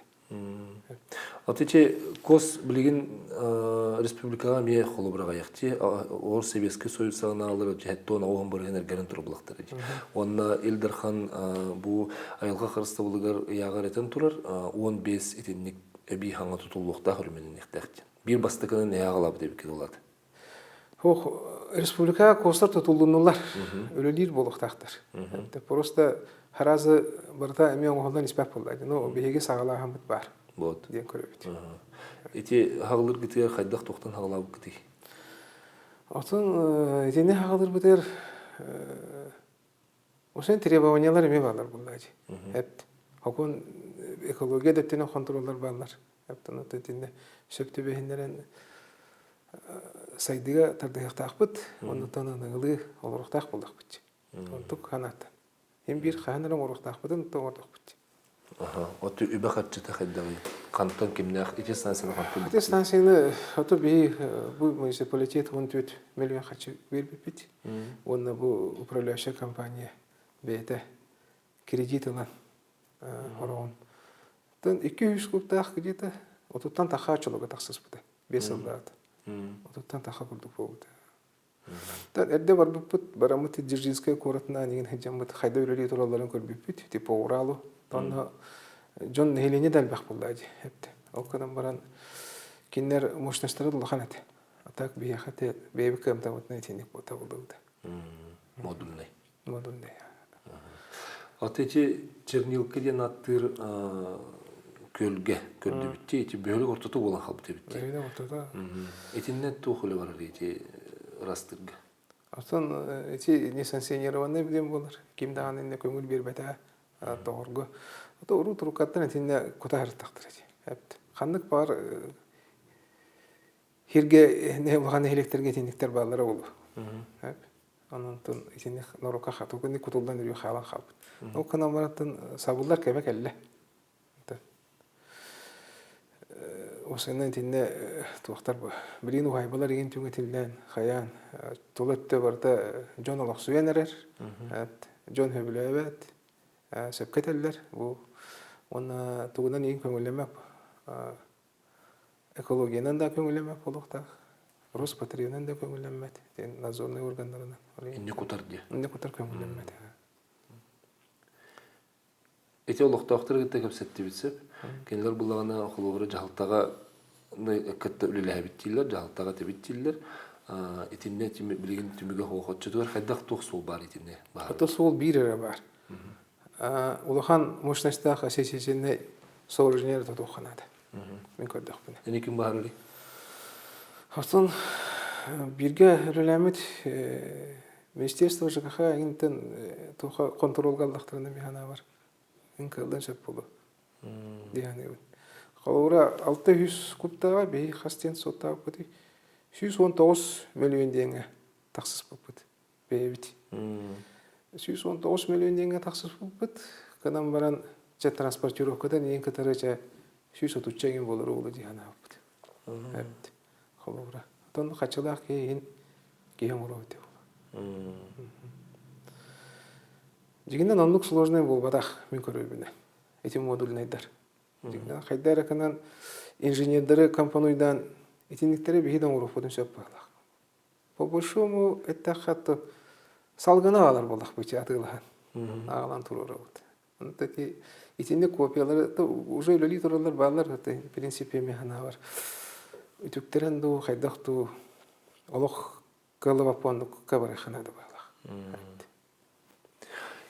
S1: От ити кос билигин республикаҕа эмиэ холобураҕайахчы ол Советский Союз саҕанаалар дьэһэттон оҕоһун барыһын эргэрин турбулахтар ди. Уонна Ил Дархан бу айылҕа харыстабылыгар ыйааҕар этэн турар 15 итинник эбии хаҥа тутуллуохтаах өрүмэнниэхтээх диэн. Биир бастакынан эһэ аҕалаабыт эбиккит улаат.
S6: Ох, республикаҕа костар тутуллуннулар, үлэлиир буолуохтаахтар. Просто харазы барыта эмиэ оҥоһуллан испэт буолла. Ну, биһиги саҕалааһыммыт баар
S1: Вот.
S6: диэн көрөбүт.
S1: Ити хаҕылыргытыгар хайдах туохтан хаҕылаабыккытый?
S6: Отун итини хаҕылырбытыгар Осен требованиялар эмиэ бааллар буолла дии. Эпт. Хокун экология да өттүнэн хонтуруоллар бааллар. Эптэн итиннэ сөп түбэһиннэрэн сайдыыга тардыһыахтаахпыт, оннуттан аныгылыы олоруохтаах буоллахпыт. Онтук ханааттан. Им биир хаһан эрэ оҥоруохтаахпытын оҥордохпут.
S1: От үбэ харчыта хайдаҕый? Хантан кимнээх ити станцияны хантан
S6: Ити станцияны ото биһи бу муниципалитет 14 миллион харчы биэрбиппит. Уонна бу управляющая компания бэйэтэ кредит ылан хороҕун. Тан 200 кубтаах где-то отуттан таха чолога тахсыспыта. 5 сылдаата. Отуттан таха курдук буолбута. Тан эрдэ барбыппыт, бараммыт Дзержинская куоратынан игин сылдьаммыт хайда үлэлии туралларын көрбүппүт, типа Уралу. Онно дьон нэһилиэнньэ да элбэх буолла дии. Ол гынан баран кинилэр мощностара да улахан этэ. А так биһиэхэ те бэйэбит кыамтабытынан итинник буолта
S1: Модульный.
S6: Модульный.
S1: Аты ити Чернилка диэн аттыыр күөлгэ көрдүбүт ити бөһүлүк ортото буолан хаалбыт эбит
S6: Бөһүлүк ортото.
S1: Итиннэ туох үлэ барар ити ырастырга?
S6: Оттон ити несанкционированный диэн буолар. Ким даҕаны иннэ көҥүл биэрбэтэ тоҕорго. Ото уруу туруккаттан итиннэ кута сырыттахтар ити. Ханнык баар Хиргэ улахан нэһилиэктэргэ итинниктэр бааллара буолуо. Онон итинник норуокка хатылгынник кутуллан үрүү хаалан хаалбыт. Ол гынан баран сабыллар кэмэ кэллэ. Осенна итиннэ туохтар бу билигин уһаайбалар игин түҥэтиллэн хайаан тула өттө барыта дьон олохсуйан эрэр дьон сөбүлээбэт сөпкө этэллэр бу уонна тугунан иин көҥүллэмэк экологиянан да көҥүллэмэк буолуохтаах Роспотребынан да көҥүллэммэт надзорнай органнарынан
S7: инне кутар диye
S6: инне кутар көҥүллэммэт
S7: Ити олохтоохтору кытта кэпсэттибит сөп. Кинилэр буллаҕына холобура дьаһалтаҕа кытта үлэлээбит дииллэр, дьаһалтаҕа этибит дииллэр. Итиннэ билигин түмүгэ суох. Оччотугар хайдах туох суол баар итиннэ баар?
S6: Ото суол биир эрэ баар. Улахан мощностьтаах ассоциативнай сооружение тутуохха наада. Мин көрдөхпүнэ.
S7: Эни ким баарый?
S6: Оттон бииргэ үлэлээммит Министерство ЖКХ эҥинтэн туохха хонтуруолга аллахтарына мин санаабар эн кыаллан сөп буолуо дии саныыбын. Холобура, 600 кубтааҕа биһи хас диэн суоттаабыппытый? 119 мөлүйүөн диэҥҥэ тахсыспыппыт бэйэбит. 119 мөлүйүөн диэҥҥэ тахсыспыппыт. Гынан баран чэ транспортировкатан иин кытары чэ 130 эҥин буолар уолу дии санаабыппыт. Эбит. Холобура. Оттон хаччылаах киһи иһин киһи оҥоруо эбитэ буолуо. Дьиҥинэн оннук сложный буолбатах мин көрөрбүнэн. Ити модульнайдар. Дьиҥинэн хайда эрэ гынан инженердары компонуйдаан итинниктэри биһи да оҥоруохпутун сөп быһыылаах. По большому эттэххэ то салгыны аҕалар буоллахпыт атыылаһан. Аҕалан туруорабыт. Ити итинник копиялары уже үлэлии тураллар бааллар в принципе мин санаабар үтүктэрэн дуу хайдах дуу олох кыаллыбаппа оннукка барыахха наада баалаах.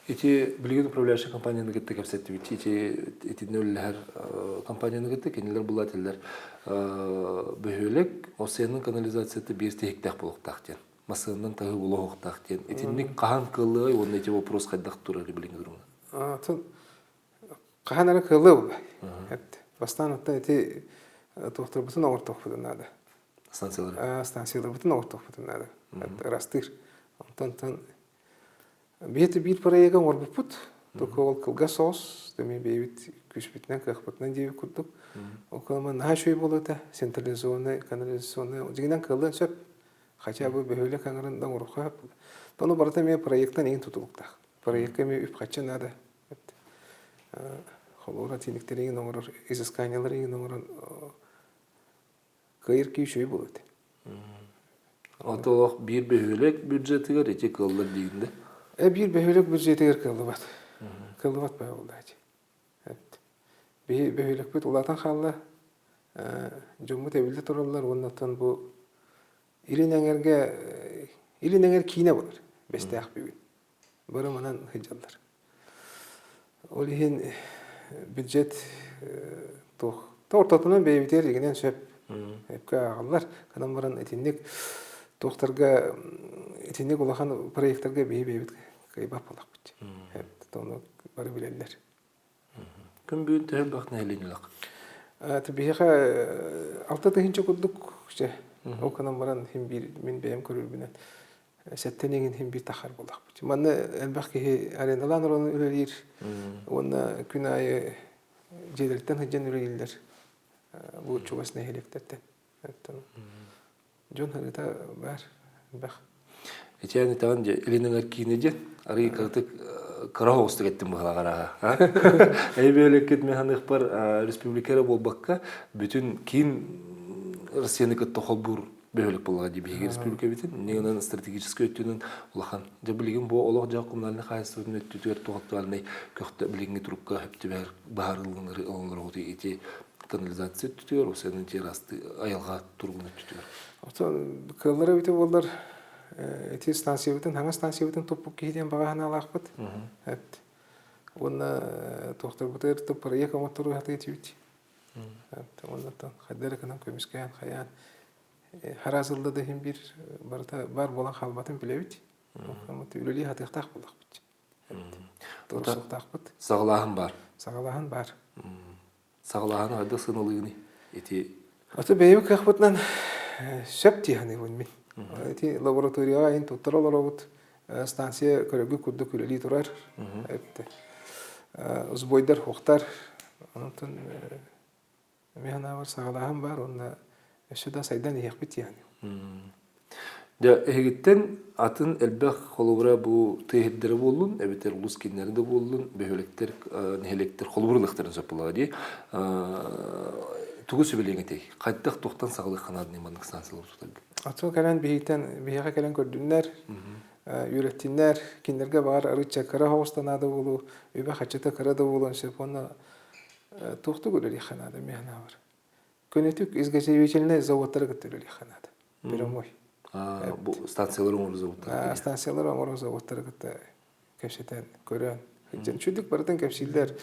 S7: Ити билигин управляющай компанияны кытта кэпсэттибит. Ити итиннэ үлэлэһэр компанияны кытта кинилэр була этэллэр бөһүөлэк осеннын канализацията биир тиһиктээх буолуохтаах диэн. Массыынанан таһыы буолуохтаах диэн. Итинник хаһан кыаллыай уонна ити вопрос хайдах турар билиҥҥи туругунан?
S6: Атын хаһан эрэ кыаллыа буолла. Бастаан оттон ити туохтарбытын оҥортуохпутун наада.
S7: Станциялары.
S6: Станцияларбытын оҥортуохпутун наада. Ырастыыр. Онтон Биһиги биир проегы оҥорбуппут. Только ол кылгас соҕус, эмиэ бэйэбит күүспүтүнэн, кыахпытынан диэбит курдук. Ол кылама наһаа үчүгэй буолуо этэ. Централизованный, канализационный дьиҥинэн кыаллыан сөп. Хотя бы бөһүөлэк аҥарын да оҥоруохха сөп. Ону барыта эмиэ проектан иҥин тутулуктаах. Проекка эмиэ үп-харчы наада. Холобура, тииниктэри иҥин оҥорор, изысканиялары иҥин оҥорон кыайыр киһи үчүгэй буолуо этэ.
S7: Ото олох биир бөһүөлэк бюджетыгар ити кыаллар диигин да?
S6: Э биир бөһүөлэк бюджетыгар кыаллыбат. Кыаллыбат баа буоллаачы. Биһи бөһүөлэкпит улаатан хаалла. Дьоммут эбиллэ тураллар уонна оттон бу Илин эҥэргэ Илин эҥэр киинэ буолар. Бэстээх бүгүн. Бары манан сылдьаллар. Ол иһин бюджет туох ортотунан бэйэбитигэр игинэн сөп өпкө ааҕаллар. Гынан баран итинник туохтарга итинник улахан проектарга биһи бэйэбит кыайбат буоллахпыт. Ону бары билэллэр.
S7: Күн бүгүн төһө элбэх нэһилиэнньэлээх?
S6: Биһиэхэ 6 тыһыынча курдук чэ ол гынан баран иһин биир мин бэйэм көрөрбүнэн сэттэн иҥин иһин биир тахар буоллахпыт. Манна элбэх киһи арендалаан олорон үлэлиир уонна күн аайы дьиэлэриттэн сылдьан үлэлииллэр бу чугас нэһилиэктэртэн. Дьон харыта баар элбэх.
S7: Ичээн итэҕин дьэ илин эҥэр киинэ диэн арыый кыратык кыра оҕустук эттим быһалаах арааһа. Эйбиэлеккит мен ханыахпар республика эрэ буолбакка бүтүн киин Россияны кытта холбуур бөһүөлэк буоллаҕа дии биһиги республикабытын. Иннинэн стратегическай өттүнэн улахан. Дьэ билигин бу олох-дьаһах коммунальнай хаһаайыстыбатын өттүтүгэр туох актуальнай көхтө билиҥҥи турукка сөп быһаарыллыылары ылынар ити канализация өттүтүгэр, осенын террасты айылҕа туругун өттүтүгэр.
S6: Оттон кыаллара эбитэ буоллар ити станциябытын, хаҥас станциябытын туппут киһи диэн баҕа санаалаахпыт. Уонна туохтарбытыгар проект оҥотторуу сатыы этибит. Уонна хайда эрэ гынан көмүскээн хайаан хараас ылла да иһин биир барыта баар буолан хаалбатын билэбит. Үлэлии сатыахтаах буоллахпыт. Туруорсуохтаахпыт.
S7: Саҕалааһын баар.
S6: Саҕалааһын баар.
S7: Саҕалааһын хайдах сыаналыыгыный? Ити
S6: Ото бэйэм кыахпытынан сөп дии саныыбын мин. Ити лабораторияҕа иһин туттара олоробут. Станция көрөргө курдук үлэлии турар. Сбойдар, хуохтар. Онтон Мин санаабар саҕалааһын баар уонна өссө да сайдан иһиэхпит диэн.
S7: Дьэ, эһигиттэн атын элбэх холобура бу тыа сирдэрэ буоллун, эбэтэр улуус кииннэрэ да буоллун, бөһүөлэктэр, нэһилиэктэр холобур ылыахтарын сөп буоллаҕа дии. Тугу сүбэлиэҥ этэй? Хайдах туохтан саҕалыахха наадный маннык станциялары тутарга?
S6: Оту кэлэн биһиктэн биһиэхэ кэлэн көрдүннэр, үөрэттиннэр, кинилэргэ баҕар арыычча кыра соҕус да наада буолуо, үбэ-харчыта кыра да буолуон сөп уонна туохтук үлэлиэххэ наада мин санаабар. Көнөтүк изготовительнай заводтары кытта үлэлиэххэ наада. Прямой.
S7: Бу станциялары оҥорор заводтары.
S6: Станциялары оҥорор заводтары кытта кэпсэтэн, көрөн. Үчүгдүк барытын кэпсииллэр.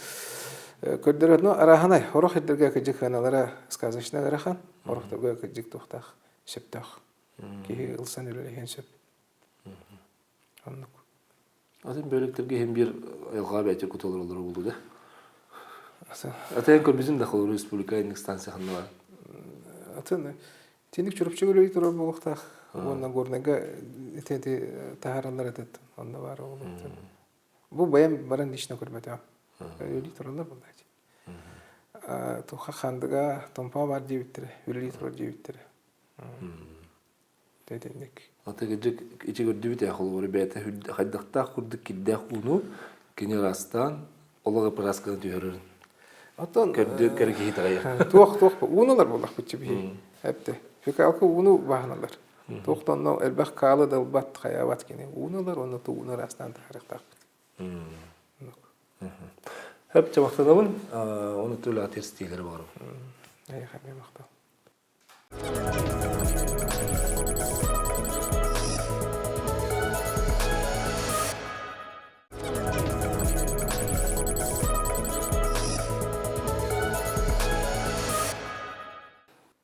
S6: Көрдөрөр, ну, арааһынай, орох ирдэргэ кыдьык сыаналара сказочно ыарахан, орохторго кыдьык туохтаах сөптөөх. Киһи ылсан үлэлэһиэн сөп. Оннук.
S7: Атын бөлүктэргэ иһин биир айылҕаҕа бэйэтэ куталар буолуу да. Атайан көрбүтүн да холобур республика инник станция ханна бар.
S6: Атын тиник Чурапчы үлэлии турар буолуохтаах. Уонна Горнайга ити ити таһаараллар этет. Онно баар буолуохтаах. Бу бэйэм баран лично көрбөтөм. Үлэлии тураллар буоллаачы. Туха хандыга томпоо бар диэбиттэрэ, үлэлии турар диэбиттэрэ. Итинник.
S7: Ата кырдьык ити көрдүбүт ээ холобура бэйэтэ хайдахтаах курдук кирдээх ууну кини ыраастаан олох ыпыраасканы түһэрэрин.
S6: Оттон
S7: көрдү кэрэ киһи таҕайар.
S6: Туох туох ууну ылар буоллахпыт биһи. Эпте. Фекалка ууну бааһыналар. Туох да онно элбэх каалы да ылбат, хайаабат кини. Ууну ылар, онно ууну ыраастаан таһаарыахтаахпыт.
S7: Хөп чабахтанабын, оны төлө атыр стилери барым.
S6: Эйхэ махтал.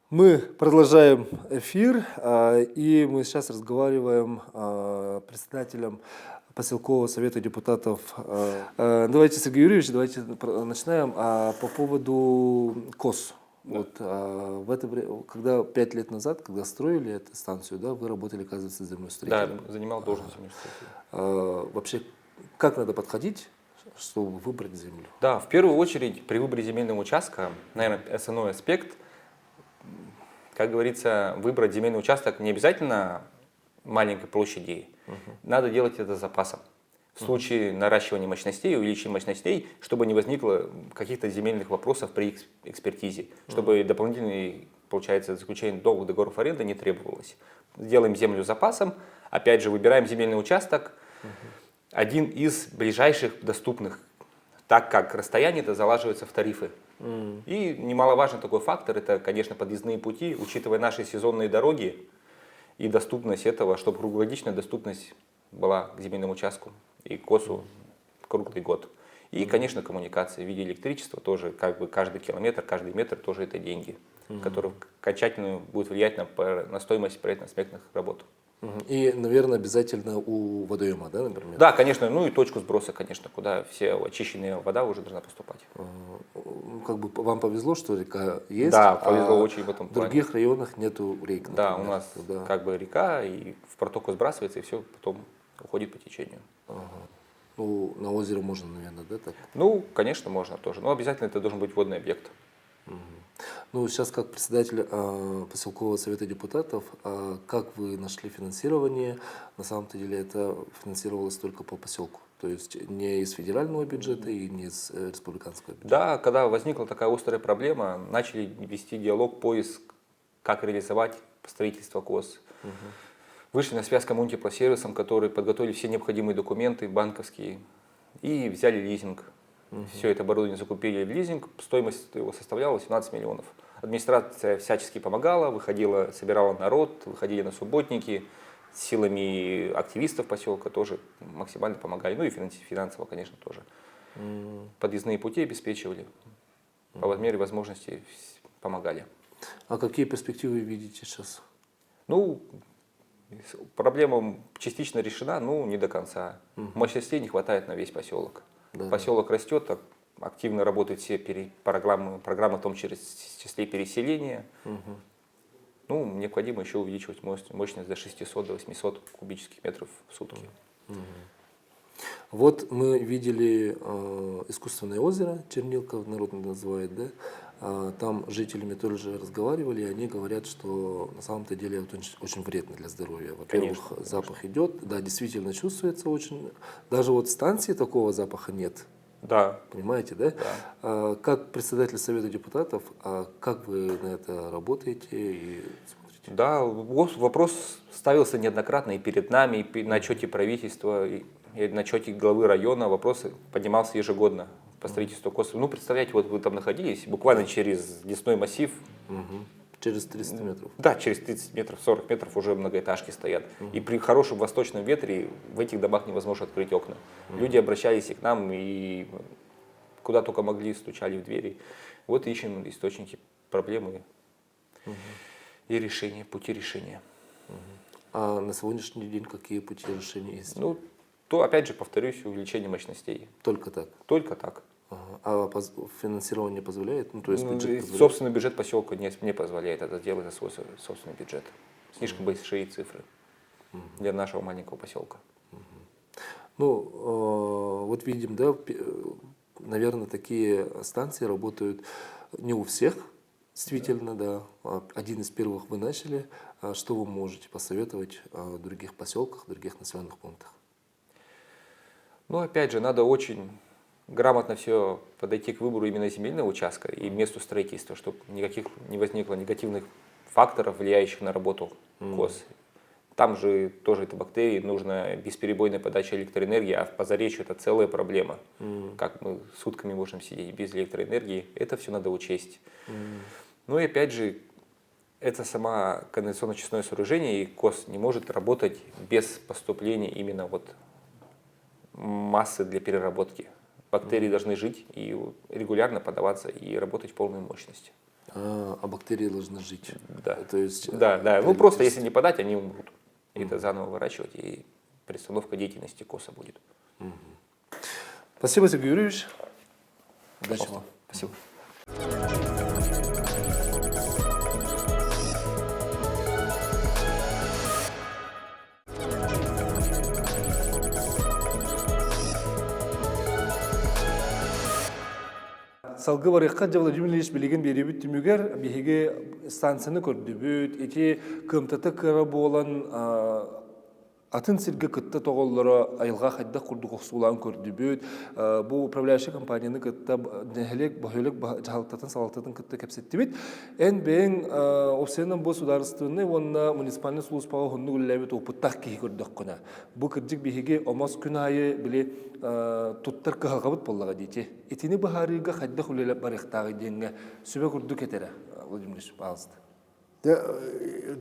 S7: Мы продолжаем эфир, и мы сейчас разговариваем с председателем поселкового совета депутатов. Давайте, Сергей Юрьевич, давайте начинаем по поводу КОС. Вот в это время, когда 5 лет назад, когда строили эту станцию, да, вы работали, оказывается, землеустроителем.
S8: Да, занимал должность землеустроителя.
S7: Вообще, как надо подходить, чтобы выбрать землю?
S8: Да, в первую очередь при выборе земельного участка, наверное, основной аспект, как говорится, выбрать земельный участок не обязательно маленькой площади. Надо делать это с запасом. В случае наращивания мощностей, увеличения мощностей, чтобы не возникло каких-то земельных вопросов при экспертизе, чтобы дополнительный, получается, заключение новых договоров аренды не требовалось. Делаем землю с запасом, опять же, выбираем земельный участок, один из ближайших доступных, так как расстояние это залаживается в тарифы. И немаловажный такой фактор, это, конечно, подъездные пути, учитывая наши сезонные дороги и доступность этого, чтобы круглогодичная доступность была к земельному участку и КОСу круглый год. И, конечно, коммуникации в виде электричества тоже, как бы каждый километр, каждый метр тоже это деньги, которые окончательно будут влиять на стоимость проектно-сметных работ.
S7: И, наверное, обязательно у водоема, да, например?
S8: Да, конечно, ну и точку сброса, конечно, куда все очищенная вода уже должна поступать.
S7: Ну, как бы вам повезло, что река есть.
S8: Да, повезло а очень в этом
S7: В других районах нету рек.
S8: Да, у нас да. как бы река, и в протоку сбрасывается, и все потом уходит по течению.
S7: Ага. Ну, на озеро можно, наверное, да, так?
S8: Ну, конечно, можно тоже. Но обязательно это должен быть водный объект.
S7: Угу. Ну, сейчас как председатель поселкового совета депутатов, как вы нашли финансирование? На самом-то деле это финансировалось только по поселку, то есть не из федерального бюджета и не из республиканского бюджета.
S8: Да, когда возникла такая острая проблема, начали вести диалог, поиск, как реализовать строительство КОС. Вышли на связь с Коммунтеплосервисом, которые подготовили все необходимые документы банковские и взяли лизинг. Все это оборудование закупили в лизинг, стоимость его составляла 18 миллионов. Администрация всячески помогала, выходила, собирала народ, выходили на субботники, силами активистов поселка тоже максимально помогали, ну и финансово, конечно, тоже. Подъездные пути обеспечивали, по мере возможности помогали.
S7: А какие перспективы видите сейчас?
S8: Ну, проблема частично решена, но не до конца. Мощностей не хватает на весь поселок. Поселок растет, так активно работают все программы, в том числе переселения. Ну, необходимо еще увеличивать мощность до 600, до 800 кубических метров в сутки.
S7: Вот мы видели искусственное озеро, Чернилка в народ называют, да? Там жителями тоже разговаривали, и они говорят, что на самом-то деле это очень, очень вредно для здоровья. Во-первых,
S8: Конечно,
S7: запах идет, да, действительно чувствуется очень. Даже вот станции такого запаха нет.
S8: Да.
S7: Понимаете, да?
S8: Да.
S7: Как председатель Совета депутатов, а как вы на это работаете и смотрите?
S8: Да, вопрос ставился неоднократно и перед нами, и на отчете правительства, и на отчете главы района вопрос поднимался ежегодно по строительству КОС. Ну, представляете, вот вы там находились, буквально через лесной массив.
S7: Угу. Через 300 метров?
S8: Да, через 30 метров, 40 метров уже многоэтажки стоят. Угу. И при хорошем восточном ветре в этих домах невозможно открыть окна. Угу. Люди обращались и к нам, и куда только могли, стучали в двери. Вот ищем источники проблемы угу. и решения, пути решения.
S7: Угу. А на сегодняшний день какие пути решения есть?
S8: Ну, то, опять же, повторюсь, увеличение мощностей.
S7: Только так?
S8: Только так.
S7: Ага. А финансирование позволяет? Ну, то есть бюджет позволяет?
S8: Собственный бюджет поселка не, не позволяет это делать за свой собственный бюджет. Слишком mm. большие цифры mm. для нашего маленького поселка.
S7: Mm. Ну, вот видим, да, наверное, такие станции работают не у всех, действительно, да. Один из первых вы начали. Что вы можете посоветовать в других поселках, в других населенных пунктах?
S8: Ну, опять же, надо очень грамотно все подойти к выбору именно земельного участка и месту строительства, чтобы никаких не возникло негативных факторов, влияющих на работу КОС. Там же тоже это бактерии, нужна бесперебойная подача электроэнергии, а по Заречью это целая проблема. Как мы сутками можем сидеть без электроэнергии, это все надо учесть. Ну и опять же, это сама канализационно-очистное сооружение и КОС не может работать без поступления именно вот массы для переработки. Бактерии должны жить и регулярно подаваться и работать в полную мощность.
S7: А, а бактерии должны жить.
S8: Да.
S7: То есть,
S8: да, да. Ну просто если не подать, они умрут. И это заново выращивать, и приостановка деятельности КОСа будет.
S7: Спасибо, Сергей Юрьевич. Удачи вам.
S8: Спасибо.
S1: Салгы барыахха дьэ Владимир Ильич билигин биэрибит түмүгэр биһиги станцияны көрдүбүт. Ити кыамтата кыра буолан атын сиргэ кытта тоҕоллоро айылҕа хайдах курдук охсуулаан көрдүбүт. Бу управляющай компанияны кытта нэһилиэк бөһүөлэк дьаһалтатын салалтатын кытта кэпсэттибит. Эн бэйэҥ опсиянан бу судаарыстыбаннай уонна муниципальнай сулууспаҕа уһуннук үлэлээбит опыттаах киһи көрдөххүнэ, бу кырдьык биһиги омос күн аайы били туттар кыһалҕабыт буоллаҕа диити. Итини быһаарыыга хайдах үлэлэп барыахтааҕый диэҥҥэ сүбэ курдук этэрэ Владимир Ильич, пожалуйста.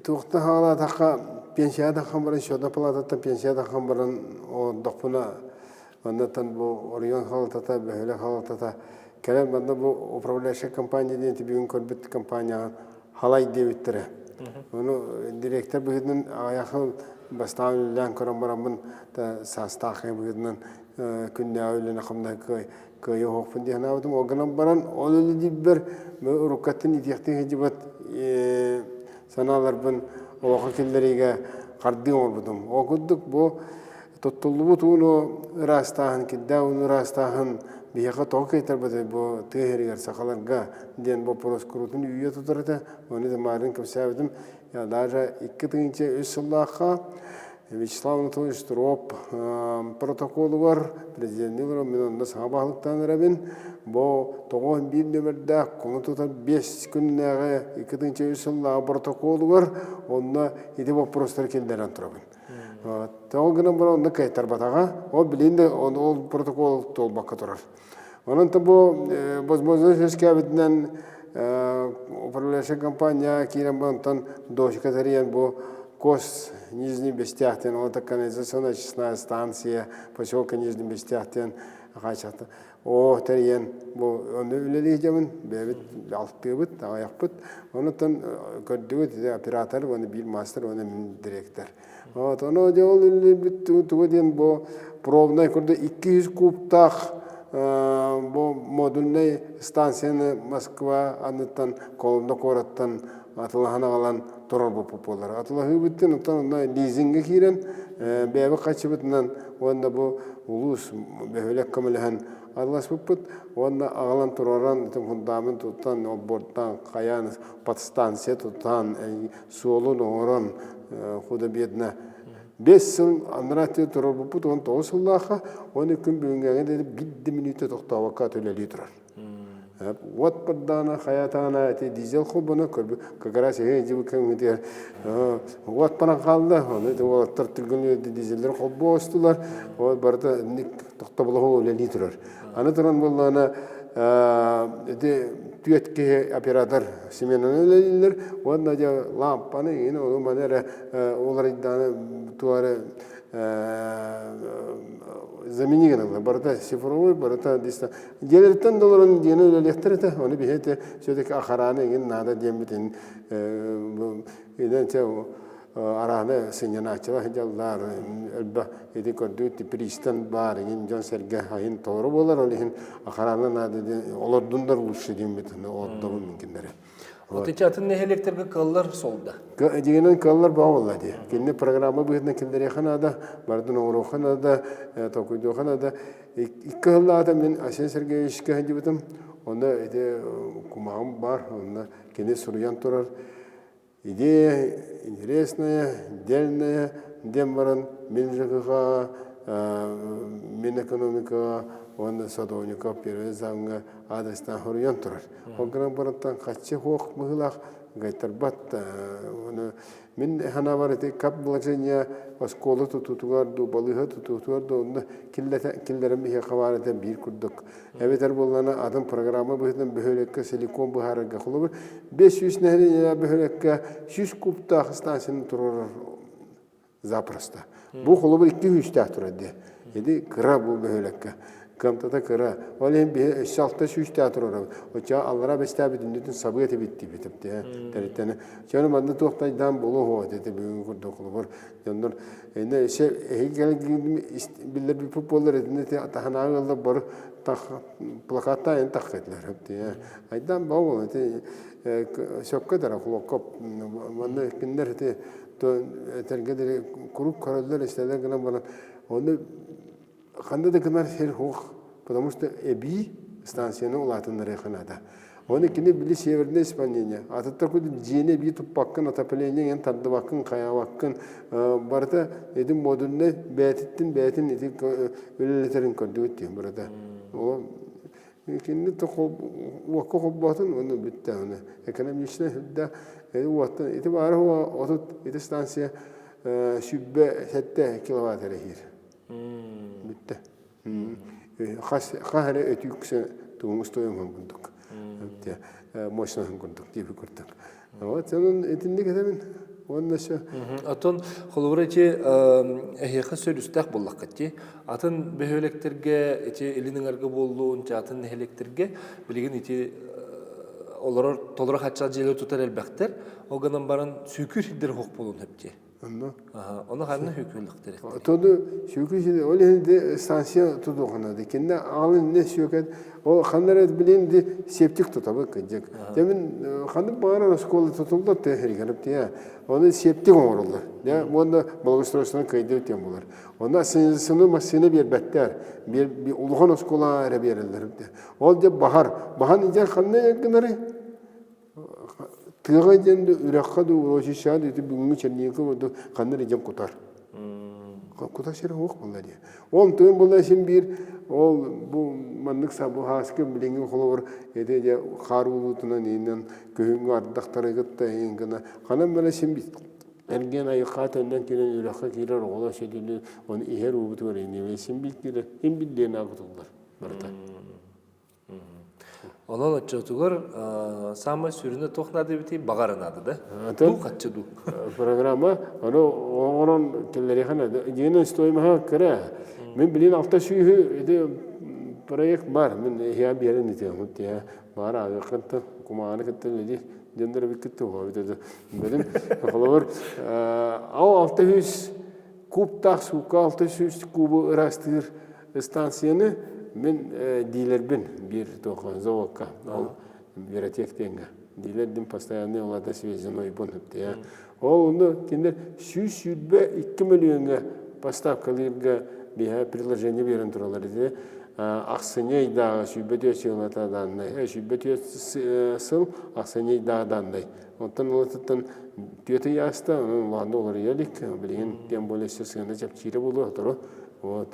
S2: Туохтан хаалаатахха пенсияҕа таххан баран счетнай палататтан пенсияҕа таххан баран олордохпуна оннуттан бу оройуон салалтата бөһүөлэк салалтата кэлэн манна бу управляющая компания диэн бүгүн көрбүт компанияҕа халай диэбиттэрэ. Ону директор быһыытынан аҕыйах бастаан үлэлээн көрөн бараммын саастаах быһыытынан күннээҕи үлэни хамнаһы кыайа оһохпун дии санаабытым. Ол гынан баран ол үлэлиирбэр уруккаттан итиэхтии сылдьыбыт санааларбын олоххо киллэриигэ хардыы оҥорбутум. Ол курдук бу туттуллубут ууну ыраастааһын, кирдээх ууну ыраастааһын биһиэхэ тоҕо кыайтарбатый бу тыа сиригэр сахаларга диэн боппуруос куруутун үүйэ тутар этэ. Ону да маарыын кэпсээбитим. Даже 2003 сыллаахха Вячеслав Анатольевич Троп протоколугар президенти олорон мин онно саҥа баһылыктаан эрэбин. Бу 91 нөмөрдөөх куну тутар 5 күннээҕи 2003 сыллааҕы протоколугар онно ити боппуруостары киллэрэн турабын. Тоҕо гынан баран онно кыайтарбатаҕа. Ол билигин да ол протокол туолбакка турар. Онон бу возможность үөскээбитинэн управляющая компания киирэн онтон дочка тэрийэн бу КОС Нижний Бестях диэн ол канализационная очистная станция поселка Нижний Бестях диэн хаачата оо тэрийэн бу ону үлэлиир бэйэбит алтыыбыт аҕыйахпыт онуттан көрдүгүт оператор уонна биир мастер уонна мин директор Вот, ону дьэ ол үлэлиирбит тугу диэн бу пробнай курдук 200 кубтаах бу модульнай станцияны Москва анныттан Коломна куораттан атылаһан аҕалан турарбыт буолар. Атылаһыыбыттан оттон онно лизингэ киирэн бэйэбит хаччыбытынан уонна бу улуус бөһүөлэк көмөлөһөн атыласпыппыт уонна аҕалан тураран фундамент туттан олбуортан хайаан подстанция тутан суолун оҥорон худо-бедно 5 сыл анараа өттүгэр турарбыппыт 19 сыллаахха уонна күн бүгүҥҥээҥи диэри биир да мүнүүтэ тохтообокко үлэлии турар. Уот бардаана хайаатаана ити дизель холбоно көрбү как раз эһи дьыбы кэмҥитигэр уот баран хаалла ону ити уолаттар түргэн дизеллэр холбоо остулар ол барыта тохтобулоһу үлэлии турар. Аны туран буоллаҕына ити түөрт киһи оператор сменаны үлэлииллэр уонна дьэ лампаны иҥин ону маны эрэ уларыйдааны туора замени гыналлар барыта цифровой барыта дьиэлэриттэн да олорон дьиэни үлэлиэхтэр этэ ону биһи ити все-таки охрана иҥин наада диэммитин инэн арааһына сынньанааччылар сылдьаллар элбэх ити көрдүү пристан баар иҥин дьон-сэргэ айын толору буолар ол иһин охрана наада диэн олордундар лучше диэммит олордобун мин кинилэри
S7: Отыча атын нэһилиэктэргэ кыаллар солда.
S2: Дьиҥинэн кыаллар баа буолла дии. Кинини программа быһыытынан киллэриэххэ наада, барытын оҥоруохха наада, толкуйдуохха наада. Икки сыллаата мин Айсен Сергеевичка сылдьыбытым. Онно ити кумааҕым баар, онно кини суруйан турар. Идея интересная, дельная диэн баран мин ЖКХ, Минэкономикаҕа уонна Садовников первый замҥа адрестаан суруйан турар. Ол гынан барантан хаччы суох быһыылаах гайтарбат. Ону мин санаабар ити кап вложение оскуола тутуутугар дуу, балыыһа тутуутугар дуу онно киллэрэн биһиэхэ баар этэ биир курдук. Эбэтэр буоллаҕына атын программа быһыытынан бөһүөлэккэ силикон быһаарарга холобур 500 нэһилиэнньэлээх бөһүөлэккэ 100 кубтаах станцияны туруорар запросто. Бу холобур икки сүүстээх турар диye. Ити кыра бу бөһүөлэккэ. Кыамтата кыра. Ол иһин биһи өссө алта сүүстээх турарабыт. Оччоҕо аллара бэстээбит үннүтүн сабыа этибит диибит тэрилтэни. Чөөнү манна туох тайдаан буолуо хуо этэ бүгүн курдук холобур дьоннор эне өссө эһиги кэлэн биллэрбиппит буоллар итини таһынааҕы ыаллар бары плакаттаан эн тахха этилэр. Айдаан баа буолан ити сөпкө дара хлопкоп манна кинилэр ити этэргэ диэри куруук көрөллөр истэллэр гынан баран ону ханна да гынар сир суох потому что эбии станцияны улаатыннарыахха наада оны кини били северное исполнение атыттар курдук дьиэни эбии туппаккын отопление эн тардыбаккын хайаабаккын барыта ити модульнай бээтиттин бээтин ити үлэлэтэрин көрдүбүт диэн барыта ол Кинини уокка холбоотун уонна бүттэ аны экономичнай сүрдээх уоттан ити баара 30 ити станция 107 киловатт эрэ иһиир бүттэ хас хас эрэ өтүүксэ тугун стоимоһун курдук мощноһун курдук диэби курдук вот онон итинник этэбин уонна все
S7: Оттон холобура ити эһиэхэ сөрүстээх буоллаххыт дии. Атын бөһүөлэктэргэ ити илин ыҥарга буоллун, атын нэһилиэктэргэ билигин ити олорор толору хаччаах дьиэлэр тутар элбэхтэр. Ол гынан баран сүүкүүр сирдэр суох буолуон сөп дии.
S2: Онно.
S7: Ону ханна сүүкүүллэхтэр?
S2: Тоду сүүкүү сири ол иһин де станция тутуохуна ди кинне аҕалын не сүүкэн ол ханна эрэ билин ди септик тутабы кыдьык. Темин ханнык баҕарар оскуола тутуллар те хэригэрip тиэ. Оны септик оҥороллор. Де уонна благоустройствоны кыйдыы тиэн булар. Онно сыны массыына биэрбэттэр. Улахан оскуола эрэ биэрэллэр. Ол де баһар. Баһан иден ханна гынары? Тыаҕа диэн да үрэххэ да урочищаҕа да ити бүгүҥҥү Черниговка курдук ханна эрэ дьон кутар. Кутар сирэ суох буолла дии. Ол тыын буолла син биир ол бу маннык сабыһааскы билиҥҥи холобур ити дьэ хаар уулуутунан иинэн күһүҥҥү ардахтары кытта иһин гына ханан бара син биир эргиэн айылҕа төннөн киирэн үрэххэ киирэр оҕолор сөтүлү оны иһэр уубутугар иниэбэй син биир киирэр син биир диэн аҕытыллар барыта.
S7: Онон оччотугар саамай сүрүнэ туох наада эбитий? Баҕара наада да? Дуу хаччы дуу?
S2: Программа ону оҥорон киллэриэхэ наада. Дьиҥинэн стоимоһа кыра. Мин билин алта сүүһү ити проект бар. Мин эһиэхэ биэрэн ити тиһэ баар ааҕыаххын кумааҕыны кытта үлэлиир дьоннор эбиккит туһа эбит Билим холобур ал 600 кубтаах суукка 600 кубу ыраастыыр станцияны. Мин диилэрбин биир туох заводка ол Веротех диэҥҥэ диилэрдим постоянный улата связанойбун өптөйө. Ол ону кинилэр 122 мөлүйүөҥҥэ поставкалыырга биһэ предложение биэрэн тураллар ити. Ахсынньы ыйдааҕы 124 сылата даннай, 124 сыл ахсынньы ыйдааҕы даннай. Оттон улатыттан түөт ый ааста, онон улаанна уларыйа илик. Билигин тем более сыана чэпчиирэ буолуо сотору. Вот.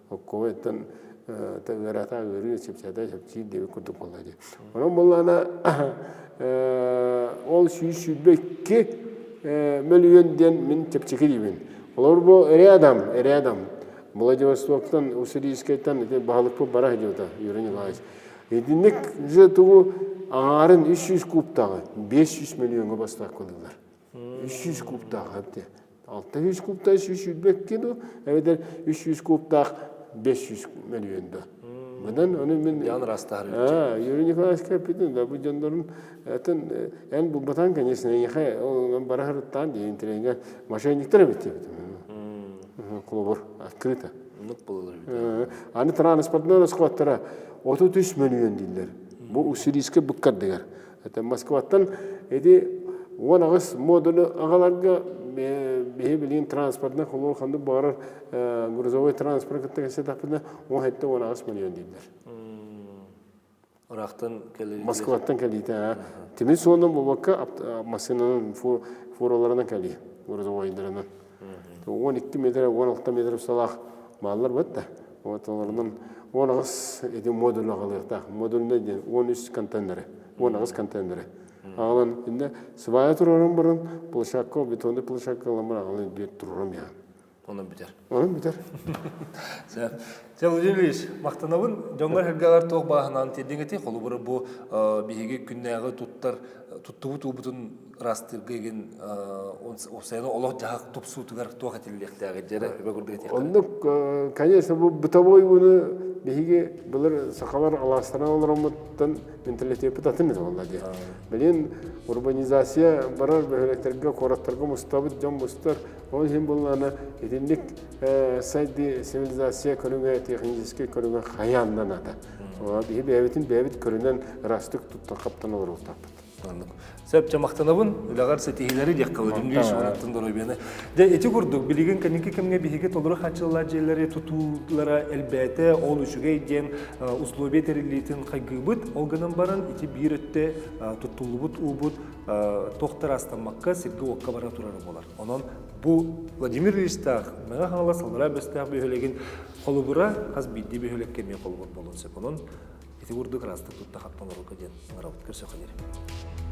S2: Оккойтон ыараата ыарыы чэпчээтэ чэпчиир диэбит курдук буолла дии. Онон буоллаҕына ол 122 мөлүйүөн диэн мин чэпчэки диибин. Олор бу рядом, рядом. Владивостоктан, Уссурийскайтан ити баһылыкпыт бара сылдьыбыта Юрий Николаевич. Итинник же тугу аҥаарын 300 кубтааҕы 500 мөлүйүөҥҥэ бастааккалыыллар. 300 кубтаах эбит. 600 кубтаах 322 ду, эбэтэр 300 кубтаах 500 мөлүйүөн да. Мынан ону мин
S7: Ян растаар.
S2: А, Юрий Николаевич кэппитин да бу дьоннорун атын эн булбатан, конечно, эйиэхэ ол бара сырыттаан диэн тренингэ мошенниктар эбит диэбитим. Холобур, открыто.
S7: Оннук буолалар эбит.
S2: Аны транспортнай расходтара 33 мөлүйүөн дииллэр. Бу Уссурийскай быккардыгар. Это Москваттан эти 18 модулю аҕаларга биһи билигин транспортнай холуор ханнык баҕарар грузовой транспорт кытта кэпсэтэхпинэ 17-18 миллион дииллэр.
S7: Ыраахтан кэлиитэ.
S2: Москваттан кэлиитэ. Тимир суолунан буолбакка массыынанан фураларынан кэлии грузовойдарынан. 12 метр, 16 метр усталаах мааллар бат да. Вот олорунан 18 эти модуль аҕалыахтаах. Модульнай диэн 13 контейнеры. 18 контейнеры. Аҕалан инде свая турарым бұрын площадка, бетонный площадка ламыр аҕалан биир турарым яан.
S7: Онон бүтэр.
S2: Онон бүтэр.
S7: Чэ, Владимир Ильич, махтанабын. Дьоҥҥор сэргэҕэр туох бааһынаан тиэрдиҥ эти? Холобура бу биһиги күннээҕи туттар туттубут уубутун ыраастыырга игин уопсайынан олох-дьаһах тупсуутугар туох этиллиэхтээҕий дьэрэ үбэ курдук этиэххэ.
S2: Оннук, конечно, бу бытовой ууну биһиги былыр сахалар алаастарынан олороммуттан менталитеппит атын этэ буолла дии. Билин урбанизация барар бөһүөлэктэргэ, куораттарга мустабыт, дьон мустар. Ол иһин буоллаҕына итинник сайдыы цивилизация көрүҥэ, техническэй көрүҥэ хайаан да наада. Биһи бэйэбитин бэйэбит көрүнэн ыраастык туттан хаптан олоруохтаахпыт.
S7: Оннук. Сөп, дьэ махтанабын. Үлэҕэр ситиһиилэри диэххэ Владимир Ильич уонаттан доруобуйаны. Дьэ, ити курдук, билигин кэнники кэмҥэ биһиги толору хааччыллаах дьиэлэри тутуулара элбээтэ, ол үчүгэй диэн условия тэриллиитин хайгыыбыт. Ол гынан баран, ити биир өттө туттуллубут уубут туох да ыраастаммакка сиргэ-уокка бара турара буолар. Онон бу Владимир Ильичтаах Мэҥэ Хаҥалас Аллараа Бэстээх бөһүөлэгин холобура хас биирдии бөһүөлэккэ эмиэ холобур буолуон сөп. Онон ити курдук ыраастык тутта-хапта оҥорорго диэн ыҥырабыт. Көрсөххө диэри.